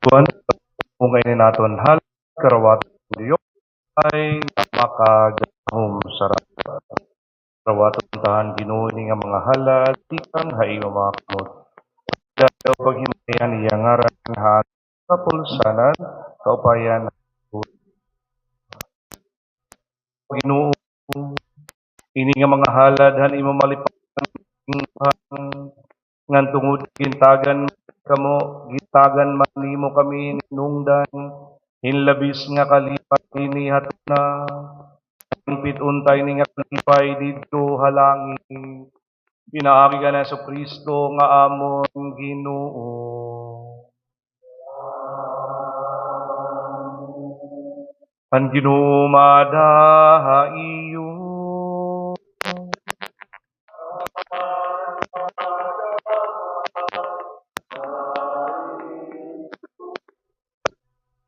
Kuan, kung kaini naton halad, karawatan Dios ay makagahom sa rason. Karawatan ta han Ginoo ini nga mga halad tikang ha imo mga kamot. Dayaw paghimayan iya ngaran han kapulsanan, kaupayan. Ginoo, ini nga mga halad han imo malipayon ngan tungod gintagan kamo, gintagan man nimo kami hinungdan hin labis nga kalipay dinhi ha tuna, hingpit unta ini nga kalipay didto ha langit. Pinaagi kan Jesu-Cristo nga amon Ginoo. An Ginoo maada ha iyo.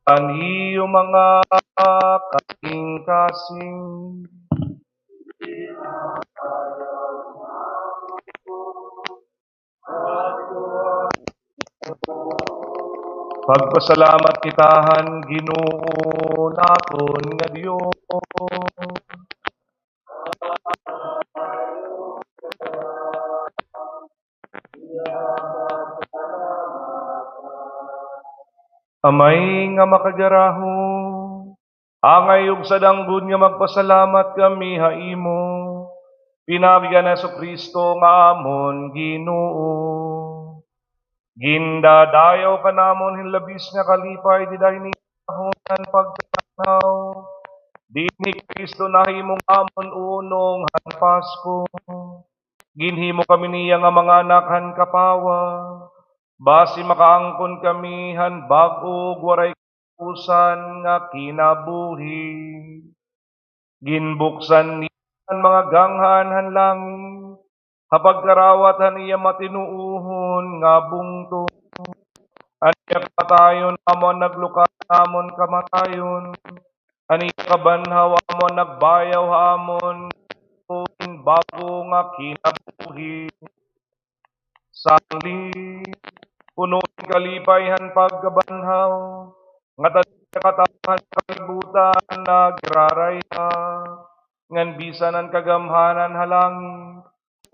An iyo mga kasingkasing. Pagpasalamat kita han Ginoo naton nga Dios. Amay nga makagaraho, angay ug sadanggod nga magpasalamat kami ha imo, pinaagi kan Jesu-Cristo nga amon Ginoo. Gindadayaw ka namon hin labis nga kalipay dida hini nga panahon han pagkabanhaw. Dinhi hi Cristo nahimong amon unong han Pasko. Ginhimo kami niya nga mga anak han kapawa, basi makaangkon kami han bag-o ug waray katapusan nga kinabuhi. Ginbuksan niya an mga ganghan han langit, ha pagkarawat han iya matinuohon nga bungto. An iya kamatayon amo an naglukat han amon kamatayon. An iya kabanhaw amo an nagbayaw ha amon hin bag-o nga kinabuhi. Sanglit, puno hin kalipay han pagkabanhaw, ngatanan nga katawo han kalibutan nagrarayha, ngan bisan an kagamhanan ha langit,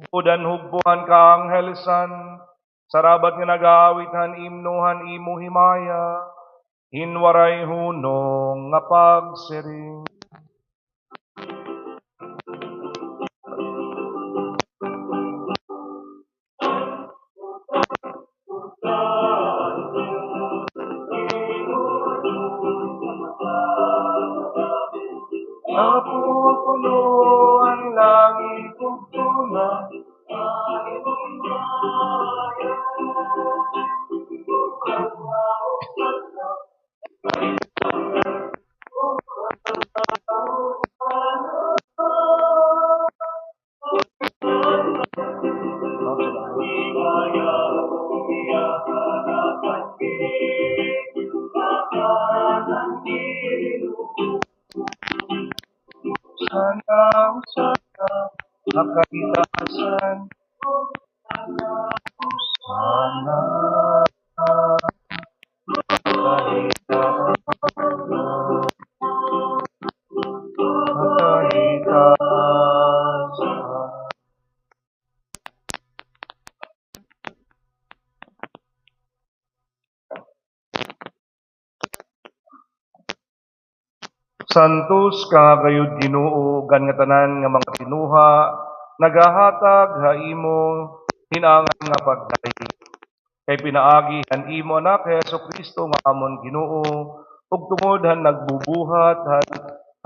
upod han hugpo han kaanghelisan, sarabat nga nag-aawit han imno han imo himaya, hin waray hunong nga pagsiring. Napupuno an langit ug tuna. Sana, sana, makahitasan. Sana, makahitasan. Makahitasan. Santos ka gayod, Ginoo, ug an ngatanan nga mga tinguha nagahatag ha imo hin angan nga pagdayeg. Kay pinaagi han imo Anak nga Jesu-Cristo nga amon Ginoo, ug tungod han nagbubuhat han,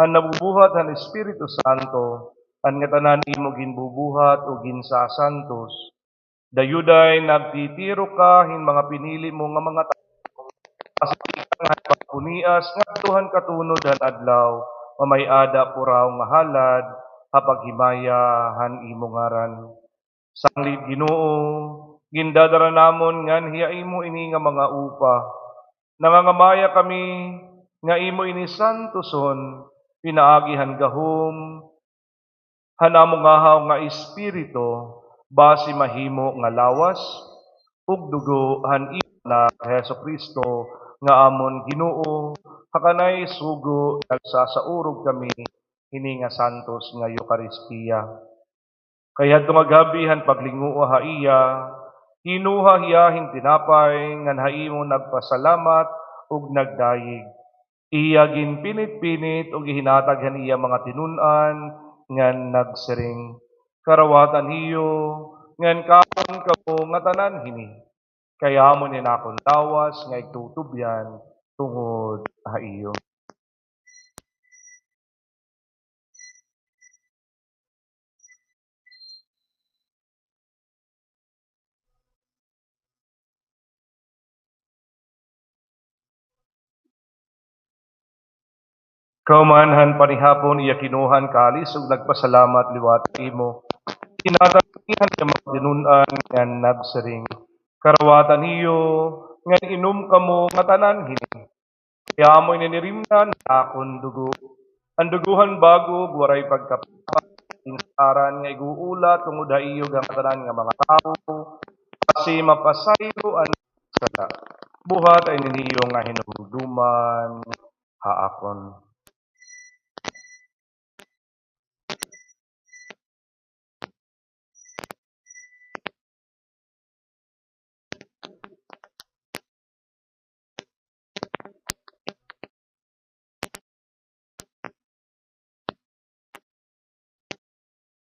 han nabubuhat han Espiritu Santo, an ngatanan imo ginbubuhat ug ginsasantos. Dayoday nagtitiro ka hin mga pinili mo nga mga tawo. Basi tikang han pagpunias ngadto han katunod han adlaw, nga may-ada puraw nga halad ha paghimaya han imo ngaran. Sanglit, Ginoo, gindadara namon nganhi ha imo ini nga mga upa. Nangangamaya kami nga imo ini santuson pinaagi han gahom han amo ngahaw nga espiritu, basi mahimo nga lawas ug dugo han imo Anak, Jesu-Cristo, nga amon Ginoo, ha kanay sugo nagsasaurog kami hini nga santos nga Eukaristia. Kay hadto nga gab-i han paglinguha ha iya, kinuha hiya hin tinapay ngan ha imo nagpasalamat ug nagdayeg. Iya ginpinit-pinit ug ihinatag han iya mga tinun-an ngan nagsiring, "Karawatan hiyo ngan kaon kamo ngatanan hini, kay amo ini an akon lawas nga igtutubyan tungod ha iyo." Kahuman han panihapon, iya kinuha an kalis ug nagpasalamat liwat ha imo. Ihinatag ini han iya mga tinun-an ngan nagsiring, "Karawatan hiyo ngan inom kamo ngatanan hini, kay amo ini an nirimnan han akon dugo, an dugo han bag-o ug waray pagkapapag, ginsaran nga ig-uula tungod ha iyo ug ha ngatanan nga mga tawo, basi mapasaylo an sala. Buhata ini niyo nga hinumduman ha akon."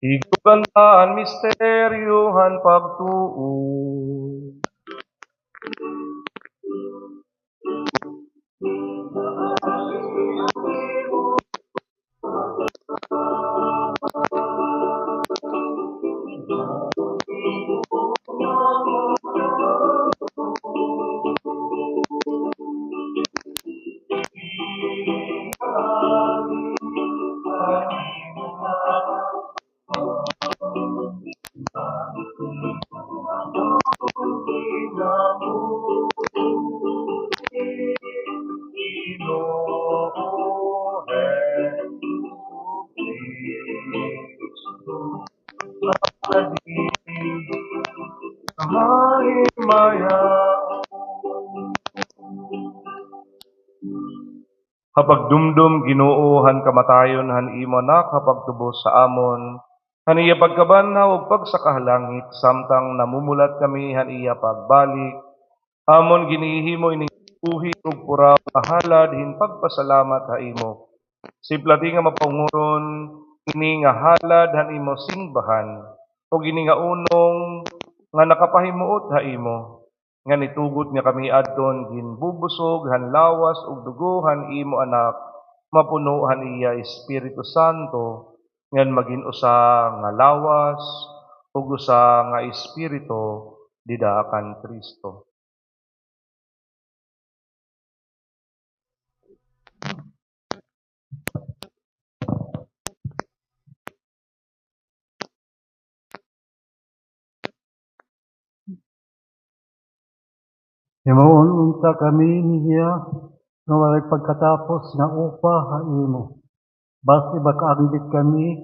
Higugma an misteryo han pagtuo. Ha pagdumdom, Ginoo, han kamatayon han imo Anak ha pagtubos ha amon, han iya pagkabanhaw ug pagsaka ha langit, samtang namumulat kami han iya pagbalik, amon ginhihimo ini nga buhi ug puraw nga halad hin pagpasalamat ha imo. Siplati nga mapaunguron ini nga halad han imo singbahan, ug ini nga unong nga nakapahimuot ha imo, ngan itugot nga kami adton ginbubusog han lawas ug dugo han imo Anak, mapuno han iya Espiritu Santo, ngan magin usa nga lawas ug usa nga espiritu dida kan Cristo. Himuon unta kami niya nga waray pagkatapos nga upa ha imo. Basi makaanggit kami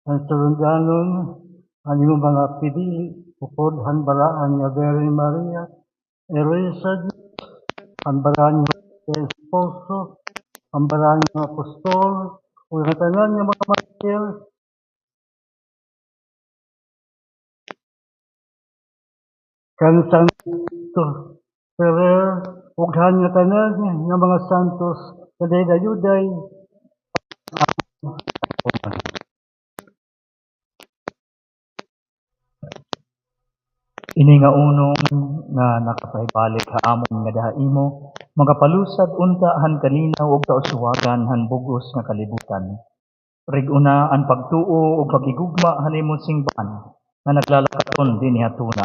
nga surundanon an imo mga pinili, upod han Balaan nga Birhen Maria, Irelasyon, an balaan nga esposo, an balaan nga apostol, ug an tanan nga mga martir, kan Santo Ferrer, ug han nga tanan nga mga santos, kadaydayoday. Ini nga unong nga nakapahibalik ha amon ngada ha imo, makapalusad unta han kalinaw ug kauswagan han bug-os nga kalibutan. Rig-ona an pagtuo ug paghigugma han imong singbahan nga naglalakaton dinhi ha tuna.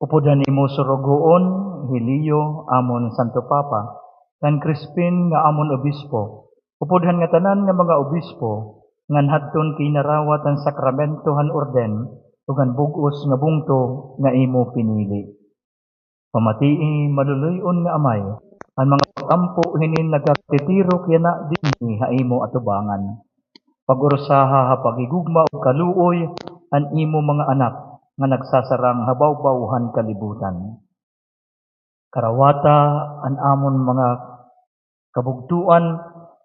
Upod han imo surugoon, hi Leo, amon Santo Papa, kan Crispin nga amon obispo, upod han ngatanan nga mga obispo, ngan hadton kinarawat han sakramento han orden ug han bug-os nga bungto nga imo pinili. Pamatii, maluloy-on nga Amay, an mga pag-ampo hinin nagakatitirok yana dinhi ha imo atubangan. Pag-urusaha ha paghigugma ug kaluoy an imo mga anak nga nagsasarang ha bawbaw han kalibutan. Karawata an amon mga kabugtoan,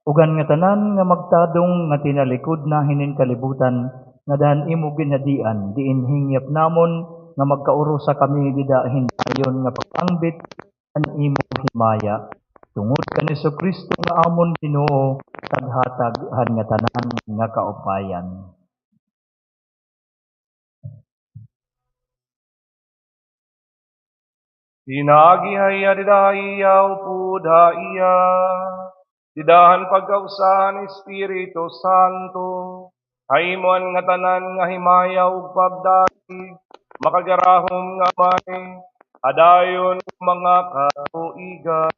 ug an ngatanan nga magtadong nga tinalikod na hinin kalibutan, ngada han imo ginhadian, diin hingyap namon nga magkaurusa kami dida hin dayon nga pagpangbit han imo himaya. Tungod kan Jesu-Cristo nga amon Ginoo, taghatag han ngatanan nga kaupayan. Pinaagi ha iya, dida ha iya, upod ha iya, dida han pagkausa han Espiritu Santo, ha imo an ngatanan nga himaya ug pagdakop, makagarahom nga Amay, ha dayon nga mga katuigan.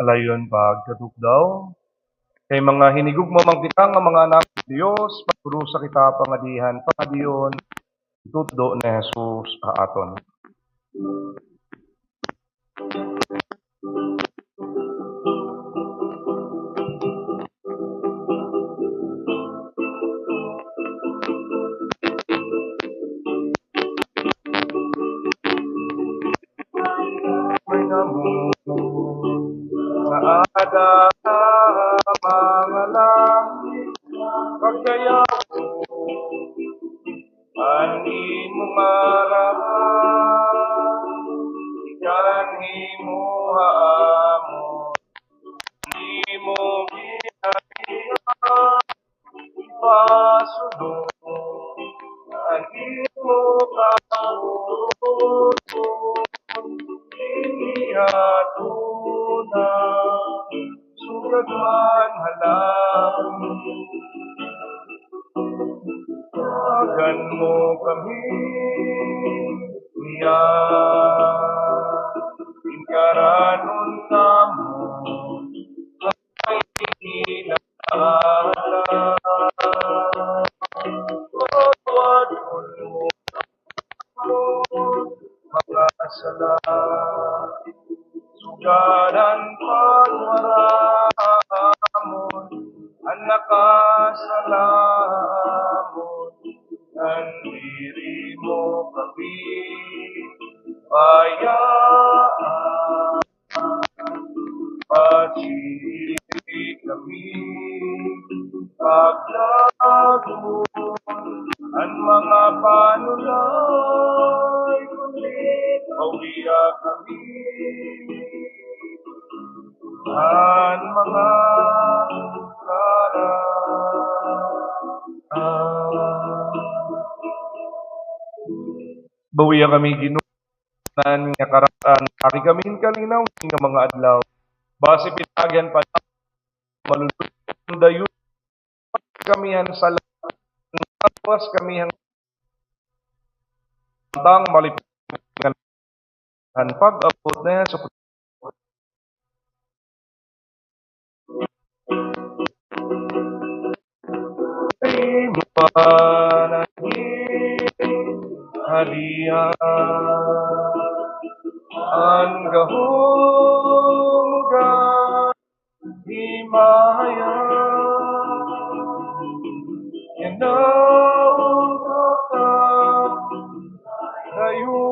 Alayon pagkatukdaw. Kay mga hinigugma man kita nga mga anak han Dios, pag-urusa kita pangadihan, pangadion, itutdo ni Jesus ha aton. Nga ada mga langit, pagdayaw an imo ngaran, ikan imo ha amon, an imo ginhadian, ipasulod an imo kabuotan dinhi ha tuna, sugad man ha langit. Tawagan mo kami niyan, gingharian namon, ay kinahanglan. Tawagan mo mga sala, sugad han pagmaramon, an nakasala namon, ngan diri mo kami pabayaan. Patsiri kami, paglagon an mga panulay, kundi pawia kami han mga kararatan. Bawia kami, Ginoo, nga kararatan, ari kami hin kalinaw nga mga adlaw. Basi pinaagi han panahon, maluluy-on dayon kami han sala, gawas kami han, tang malipay han pag-abot ni Jesu-Cristo. Imo pa naging hadian, an gahom ug an himaya, yana unta ka dayonon.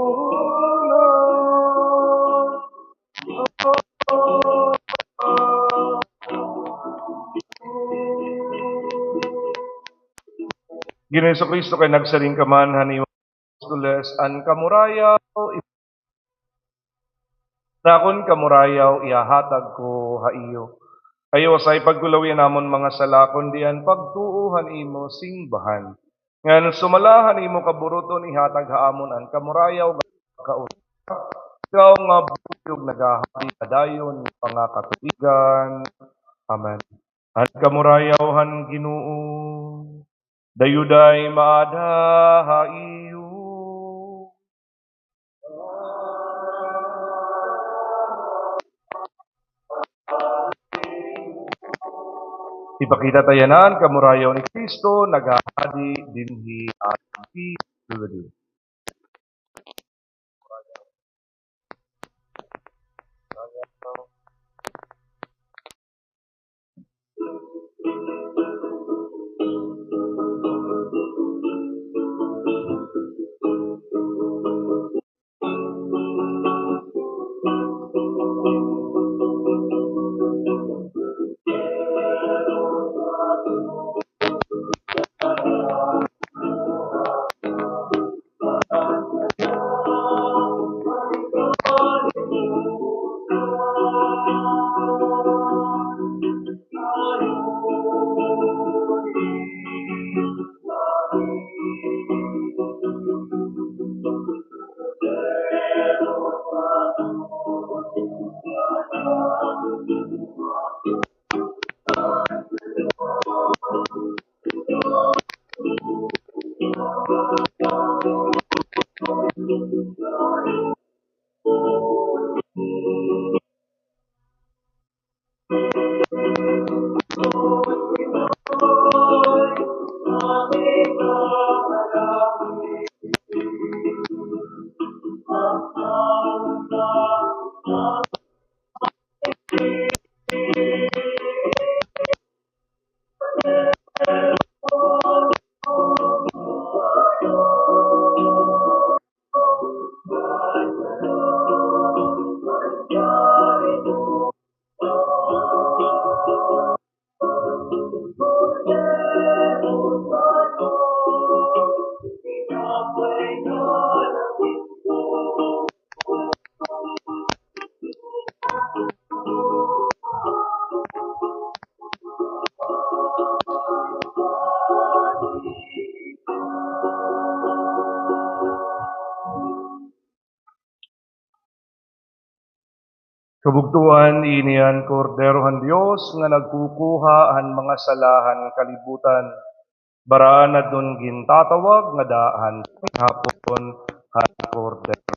Ginoong Jesucristo, kay nagsiring ka man han imo mga apostoles, an kamurayaw, nakon kamurayaw ihahatag ko ha iyo. Ayaw usa pagkulawi an amon mga sala, kundi an pagtuo han imo simbahan. Ngan sumala han imo kaburuton, ihatag ha amon an kamurayaw nga pagkaon. Ikaw nga buhi ug naghahari padayon nga mga katuigan. Amen. An kamurayaw han Ginoo dayon ay maada ha iyo. Ipakita ta yana an kamurayaw ni Cristo, naghahari dinhi ha aton. Kabugtoan, ini an Kordero han Dios nga nagkukuha han mga sala han kalibutan. Baraan adton gintatawag nga daan hapon han Kordero.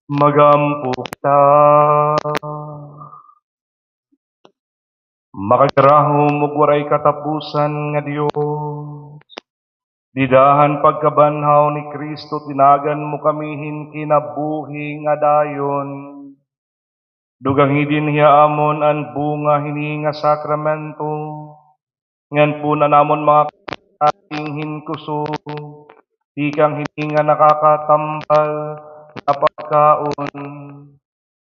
Mag-ampo kita. Makagarahom ug waray katapusan nga Dios, dida han pagkabanhaw ni Cristo tinagan mo kami hin kinabuhi nga dayon. Dugangi dinhi ha amon an bunga hini nga sakramento, ngan pun-an namon mga kakaing hin kusog tikang hini nga nakakatambal nga pagkaon.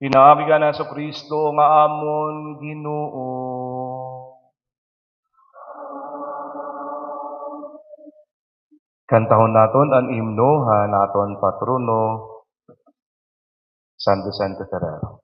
Pinaagi kan Jesu-Cristo nga amon Ginoo. Kantahon naton an himno han aton patrono, San Vicente Ferrer.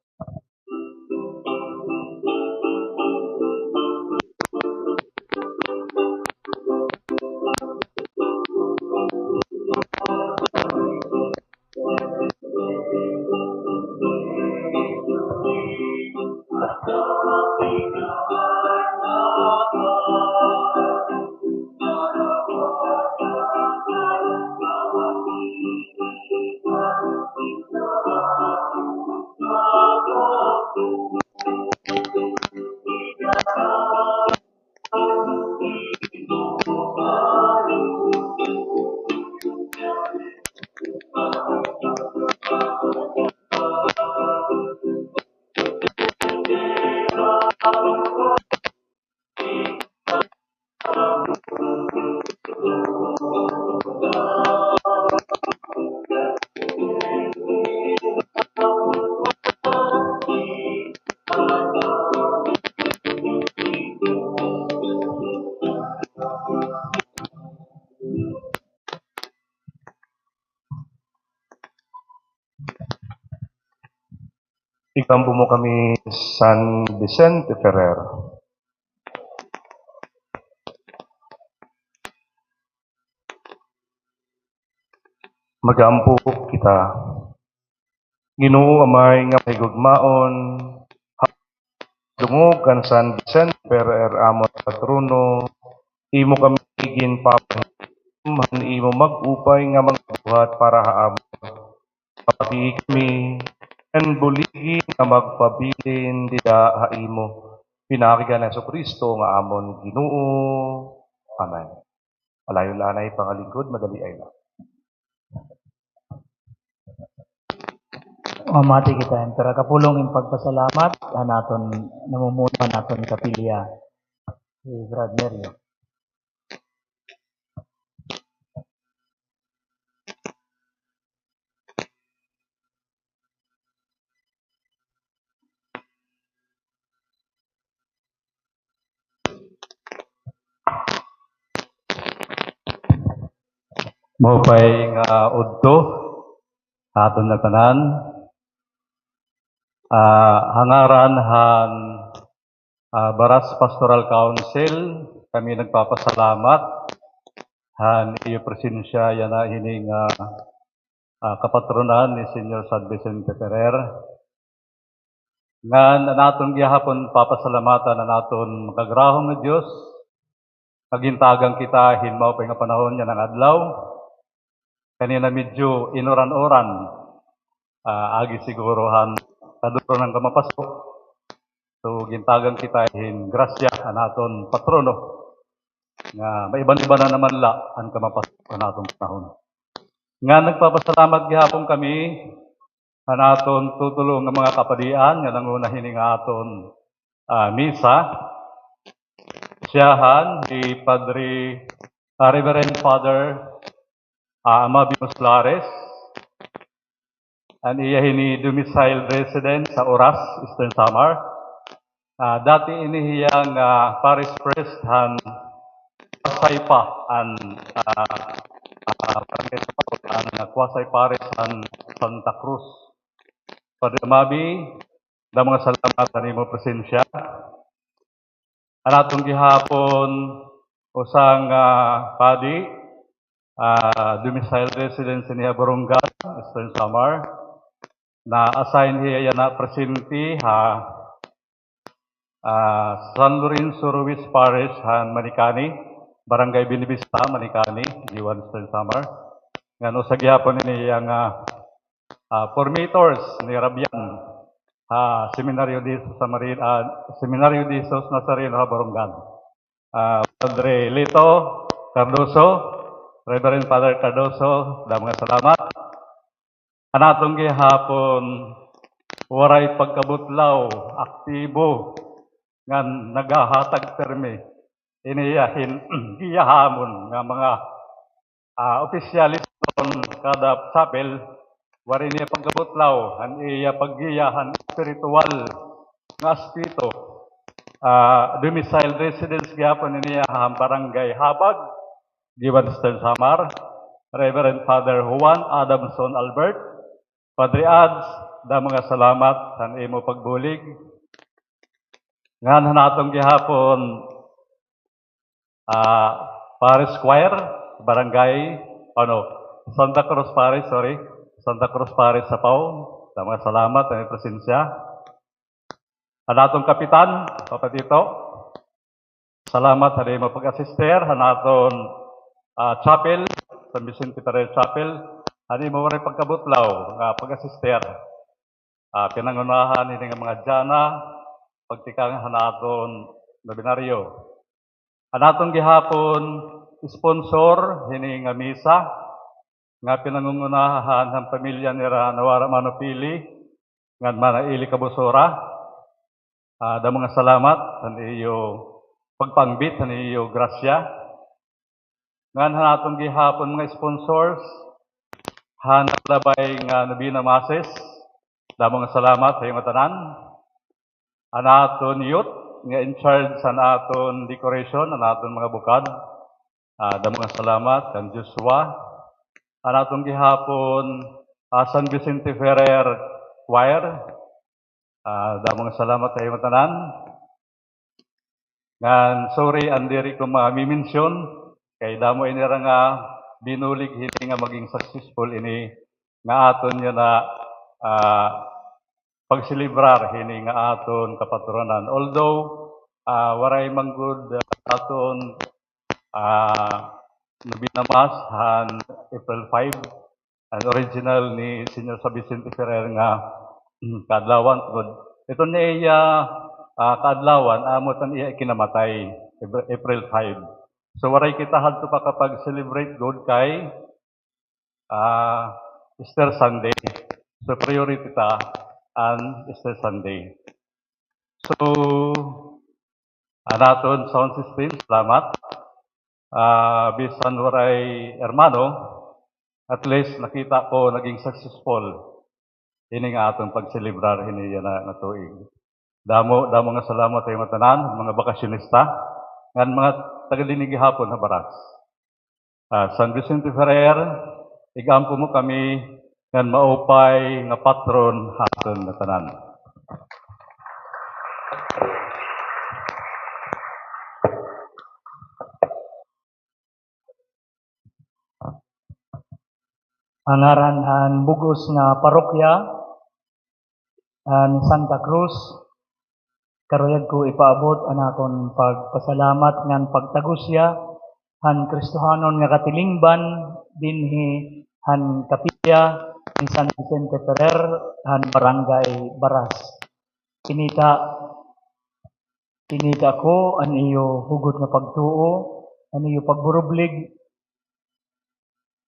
Ikampo mo kami, San Vicente Ferrer. Mag-ampo kita. Ginoo Amay nga mahigugmaon, dungog kan San Vicente Ferrer amon patrono, imo kami ginpapahinom han imo mag-upay nga mga buhat para ha amon. Pati kami, ngan buligi nga magpabilin dida ha imo. Pinaagi kan Jesu-Cristo nga amon Ginoo. Amen. Alayon la anay pangalingkod, madaliay la. Mamati kita hin pira ka pulong hin pagpasalamat han aton namumuno han aton kapilya, si Brad Nerio. Maupay nga udto ha aton ngatanan. Ah, ha ngaran han, ah, Baras Pastoral Council, kami nagpapasalamat han iyo presensya yana hini nga, ah, kapatronan ni Señor San Vicente Ferrer. Ngan an aton gihapon papasalamatan an aton makagarahom nga Dios, nga gintagan kita hin maupay nga panahon yana nga adlaw. Kanina medyo inuran-uran, ah, agi siguro han kaduro han kamapasok. So, gintagan kita hin grasya an aton patrono, nga maiban-iban na naman la an kamapasok han aton panahon. Ngan nagpapasalamat gihapon kami han aton tutulo nga mga kapadian, nga nanguna hini nga aton, ah, misa. Siyahan hi Padre, ah, Reverend Father, ah, Amabi Muslares. An iya hini domicile residence ha Oras, Eastern Samar. Ah, dati ini hiya nga parish priest han Kuasaypa, an, ah, ah, an Kuasay Parish han Santa Cruz. Padre Amabi, damo nga salamat han imo presensya. An aton gihapon usa nga padi, ah, domicile residence hini ha Borongan, Eastern Samar. Na-assign hiya yana presente ha, ah, San Lorenzo Ruiz Parish han Manicani. Barangay Buenavista, Manicani, Guiuan, Eastern Samar. Ngan usa gihapon ini iya nga, ah, formators ni Rabian ha Seminario de Jesus Samari-, ah, Seminario de Jesus Nazareno ha Borongan. Ah, Padre Lito Cardoso, Reverend Father Cardoso, damo nga salamat. An aton gihapon, waray pagkabutlaw, aktibo, ngan nagahatag pirmi. Ini iya hin-, giyahamon nga mga, ah, opisyales kon kada chapel, waray niya pagkabutlaw, an iya paggiya han espiritual nga aspeto. Ah, domicile residence gihapon ini iya han Barangay Habag, Guiuan, Eastern Samar, Reverend Father Juan Adamson Albert, Padre Ads, damo nga salamat han imo pagbulig. Ngan han aton gihapon, ah, Parish Choir, Barangay, ano, Santa Cruz Parish, sorry, Santa Cruz Parish, Sapaw, damo nga salamat han imo presensya. An aton kapitan, Papa Tito, salamat han imo pag-asister han aton, ah, chapel, San Vicente Ferrer Chapel, han imo waray pagkabutlaw nga pag-asister. Ah, pinangunahan hini nga mga dyana, pagtikang han aton nobenaryo. An aton gihapon sponsor hini nga misa, nga pinangungunahan han pamilya nira Nawara Manupili ngan Manaili Kabusora. Ah, damo nga salamat han iyo pagpangbit han iyo grasya. Ngan han aton gihapon mga sponsors, han labay nga Novena Masses, damo nga salamat ha iyo ngatanan. An aton youth nga in charge han aton decoration, an aton mga bukad, ah, damo nga salamat kan Joshua. An aton gihapon, ah, San Vicente Ferrer Choir, ah, damo nga salamat ha iyo ngatanan. Ngan, sorry, an diri ko mamimensyon, kay damo ini hira nga binulig hini nga maging successful ini nga aton yana, ah, pagselebrar hini nga aton kapatronan. Although, ah, waray man gud, ah, aton, ah, Novena Mass han April five, an original ni Señor San Vicente Ferrer nga, mm, kaadlawan, tungod iton iya, ah, kaadlawan, amo iton iya ikinamatay, April five. So, waray kita hadto makapag-celebrate gud kay, ah, Easter Sunday. So, priority ta an Easter Sunday. So, an aton sound system, salamat. Ah, bisan waray hermano, at least nakita ko naging successful ini nga aton pagselebrar hini yana nga tuig. Damo, damo nga salamat ha iyo ngatanan, mga bakasyonista, ngan mga taga dinhi gihapon ha Baras. Ah, San Vicente Ferrer, ig-ampo mo kami ngan maupay nga patron ha aton ngatanan. Ha ngaran han bug-os nga parokya han Santa Cruz, karuyag ko ipaabot an akon pagpasalamat ngan pagtagusya han Kristohanon nga katilingban dinhi han kapilya ni San Vicente Ferrer han Barangay Baras. Kinita, kinita ko an iyo hugot nga pagtuo, an iyo pagburublig,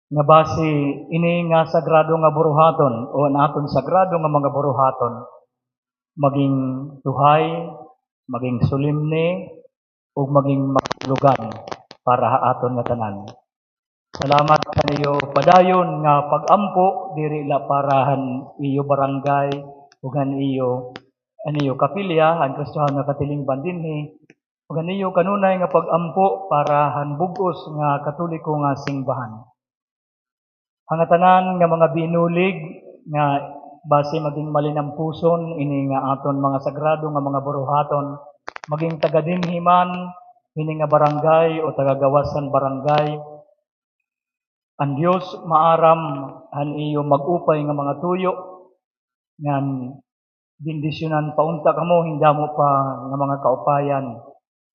nga basi ini nga sagrado nga buruhaton o an aton sagrado nga mga buruhaton maging tuhay, maging solemne, ug maging makahulugan para ha aton ngatanan. Salamat han iyo padayon nga pag-ampo, diri la para han iyo barangay ug han iyo, han iyo kapilya, han Kristohanon nga katilingban dinhi, ug han iyo kanunay nga pag-ampo para han bug-os nga Katoliko nga simbahan. Ha ngatanan nga mga binulig nga basi maging malinampuson ini nga aton mga sagrado nga mga buruhaton, maging taga dinhi man hini nga barangay o taga gawas han barangay, an Dios maaram han iyo mag-upay nga mga tuyo, ngan bendisyonan pa unta kamo hin damo pa nga mga kaupayan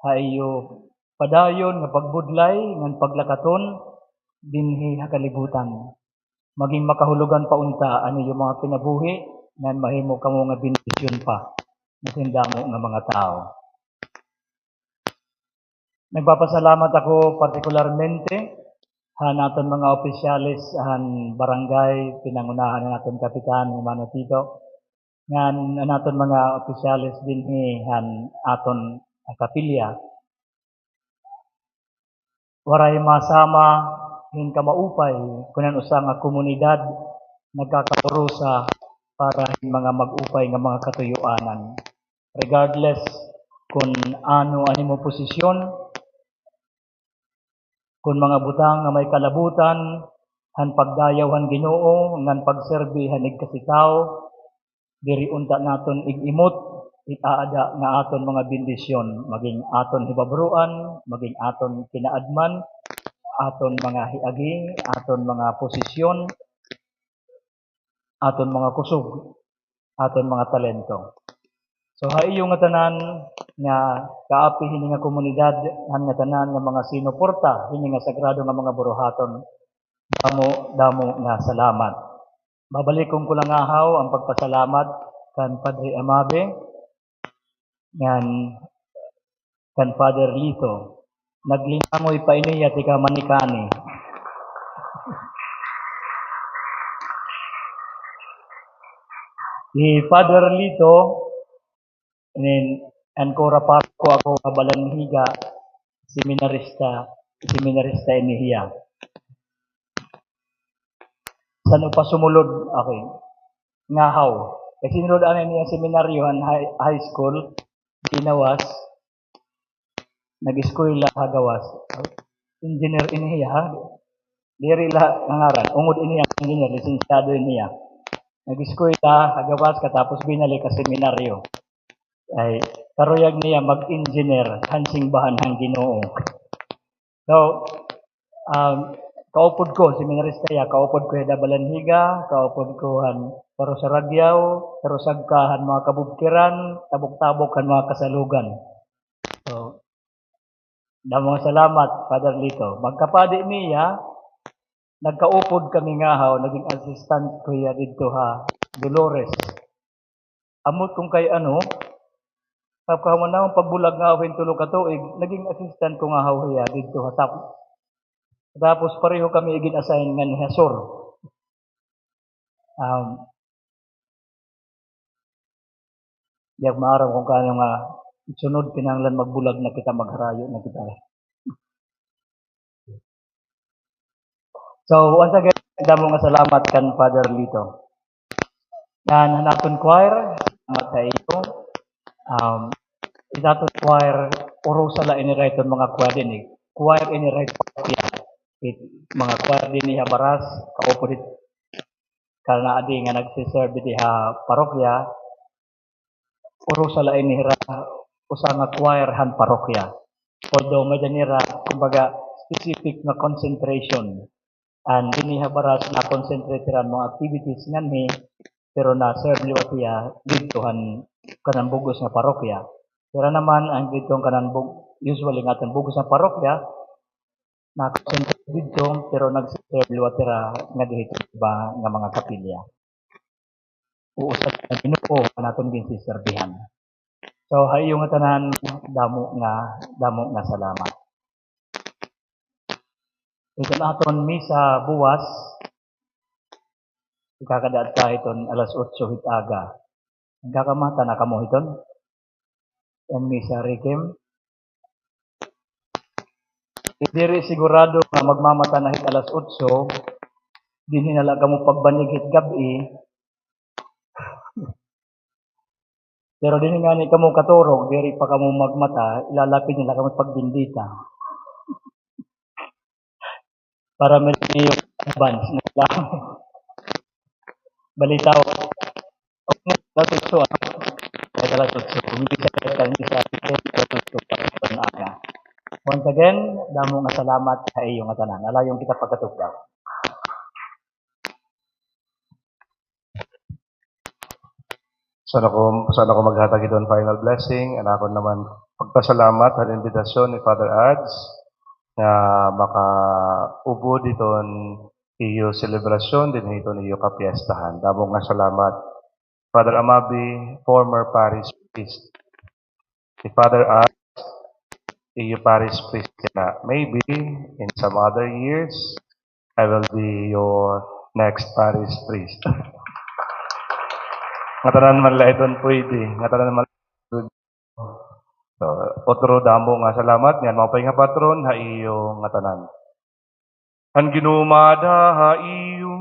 ha iyo padayon nga pagbudlay ngan paglakaton dinhi ha kalibutan. Maging makahulogan pa unta an iyo mga kinabuhi ngan mahimo kamo nga bendisyon pa nga sindamo nga mga tawo. Nagpapasalamat ako partikularmente han aton mga opisyales han barangay, pinangunahan han aton kapitan, Hermano Tito, ngan an aton mga opisyales dinhi han aton kapilya. Waray masama hin kamaupay kun an usa nga komunidad nagkakaurusa para hin mga mag-upay nga mga katuyoanan. Regardless kun ano an imo posisyon, kun mga butang nga may kalabutan han pagdayaw han Ginoo ngan pagserbi han igkasi tawo, diri unta naton ig-imot it aada nga aton mga bendisyon, maging aton hibabroan, maging aton kinaadman, aton mga hiagi, aton mga posisyon, aton mga kusog, aton mga talento. So, ha iyo ngatanan nga kaapi hini nga komunidad, han ngatanan nga mga sinuporta hini nga sagrado nga mga buruhaton, damo, damo nga salamat. Babalikon ko la ngahaw an pagpasalamat kan Padre Amabe, ngan kan Father Lito. Naglinangoy pa ini hiya tikang manikani. Hi Father Lito, inin, an kura paroko ako ha Balangiga, seminarista, seminarista ini hiya. San-o pa sumulod, okay. Ngahaw. Kay sinulod anay niya seminaryo han high, high school, ginawas, nag-eskwela ha gawas. Engineer ini hiya, ha? Diri la nga ngaran. Ungod ini hiya engineer, lisensyado ini hiya. Nag-eskwela ha gawas, katapos binalik ha seminaryo. Ay, karuyag niya mag-engineer han singbahan han Ginoo. So, um, kaupod ko, seminarista hiya, kaupod ko hiya ha Balangiga, kaupod ko han Parusaragyaw, Parusagka han mga kabubkiran, tabok-tabok han mga kasalugan. So, damo nga salamat, Father Lito. Magkapadi niya, nagkaupod kami ngahaw, naging assistant ko hiya didto ha Dolores. Ambot kon kay ano, pagkahuman namon pagbulag ngahaw hin tulo ka tuig, naging assistant ko ngahaw hiya didto ha Tap. Tapos pareho kami igin-assign nganhi ha Sur. Um, di ak maaram kon kaano nga sunod, kinahanglan magbulag na kita, magharayo na kita. So, once again, damo nga salamat kan Father Lito. Ngan han aton choir, salamat ha iyo. Um, it aton choir, urusa la ini hira hiton mga choir dinhi. Choir ini hira hit parokya. It mga choir dinhi ha Baras, kaupod hit, kana adi nga nagsiserbi dinhi ha parokya, urusa la ini hira usa nga choir han parokya. Although may-ada nira, kumbaga, specific nga concentration. An dinhi ha Baras, na-concentrate hira han mga activities nganhi, pero na-serve liwat hiya didto han kanan bug-os nga parokya. Hira naman an didto han kanan bug-, usually nga aton bug-os nga parokya, na-concentrate didto, pero nagsiserve liwat hira ngadto hit iba nga mga kapilya. Usa la nga Ginoo an aton ginsiserbihan. So, ha iyo ngatanan, damo nga, damo nga salamat. Iton aton misa buwas, ikakada-at ta hiton alas otso hit aga. Nagkakamata na kamo hiton? An misa, Rikim? Diri sigurado nga magmamata na hit alas otso, dinhi na la kamo pagbanig hit gab-i. Pero dinhi ngani kamo katurog, diri pa kamo magmata, ilalapid na la kamo pagbendita. Para may niyo advance na la. Balitaw. Alas otso, ano? Kay alas otso. Kung hindi siya kaya, hindi siya, alas otso pa, pa, aga. Once again, damo nga salamat ha iyo ngatanan. Alayon kita pagkatugdaw. San ako, san ako maghatag hiton final blessing, an akon naman pagpasalamat han imbitasyon ni Father Ads nga makaubod hiton iyo selebrasyon dinhi hiton iyo kapiestahan. Damo nga salamat, Father Amabi, former parish priest. Si Father Ads, iyo parish priest ka na. Maybe, in some other years, I will be your next parish priest. Ngatanan man la iton pwede. Ngatanan man la. So, otro damo nga salamat ngan maupay nga patron ha iyo ngatanan. An Ginoo maada ha iyo.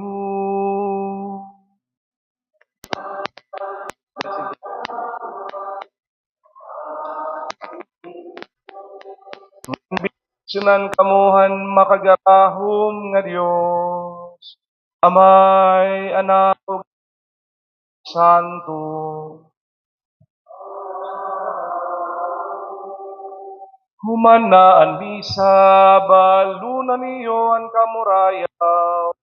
Bendisyunan kamo han makagarahom nga Dios, Amay, Anak, ug Santo. Human na an misa, balunan niyo an kamurayaw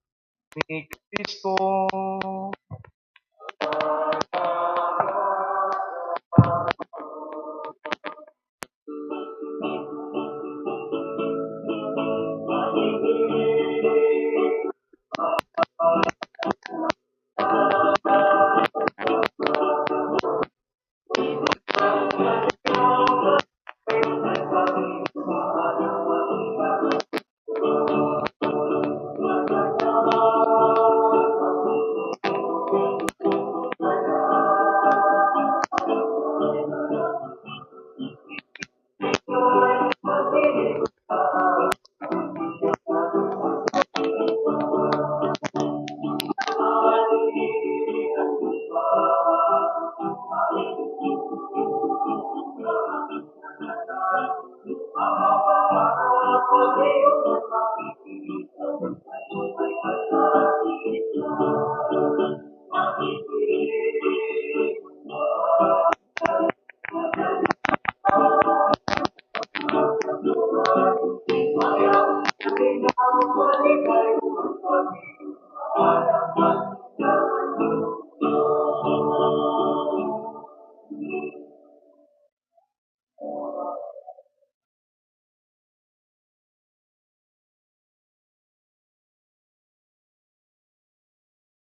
ni Kristo.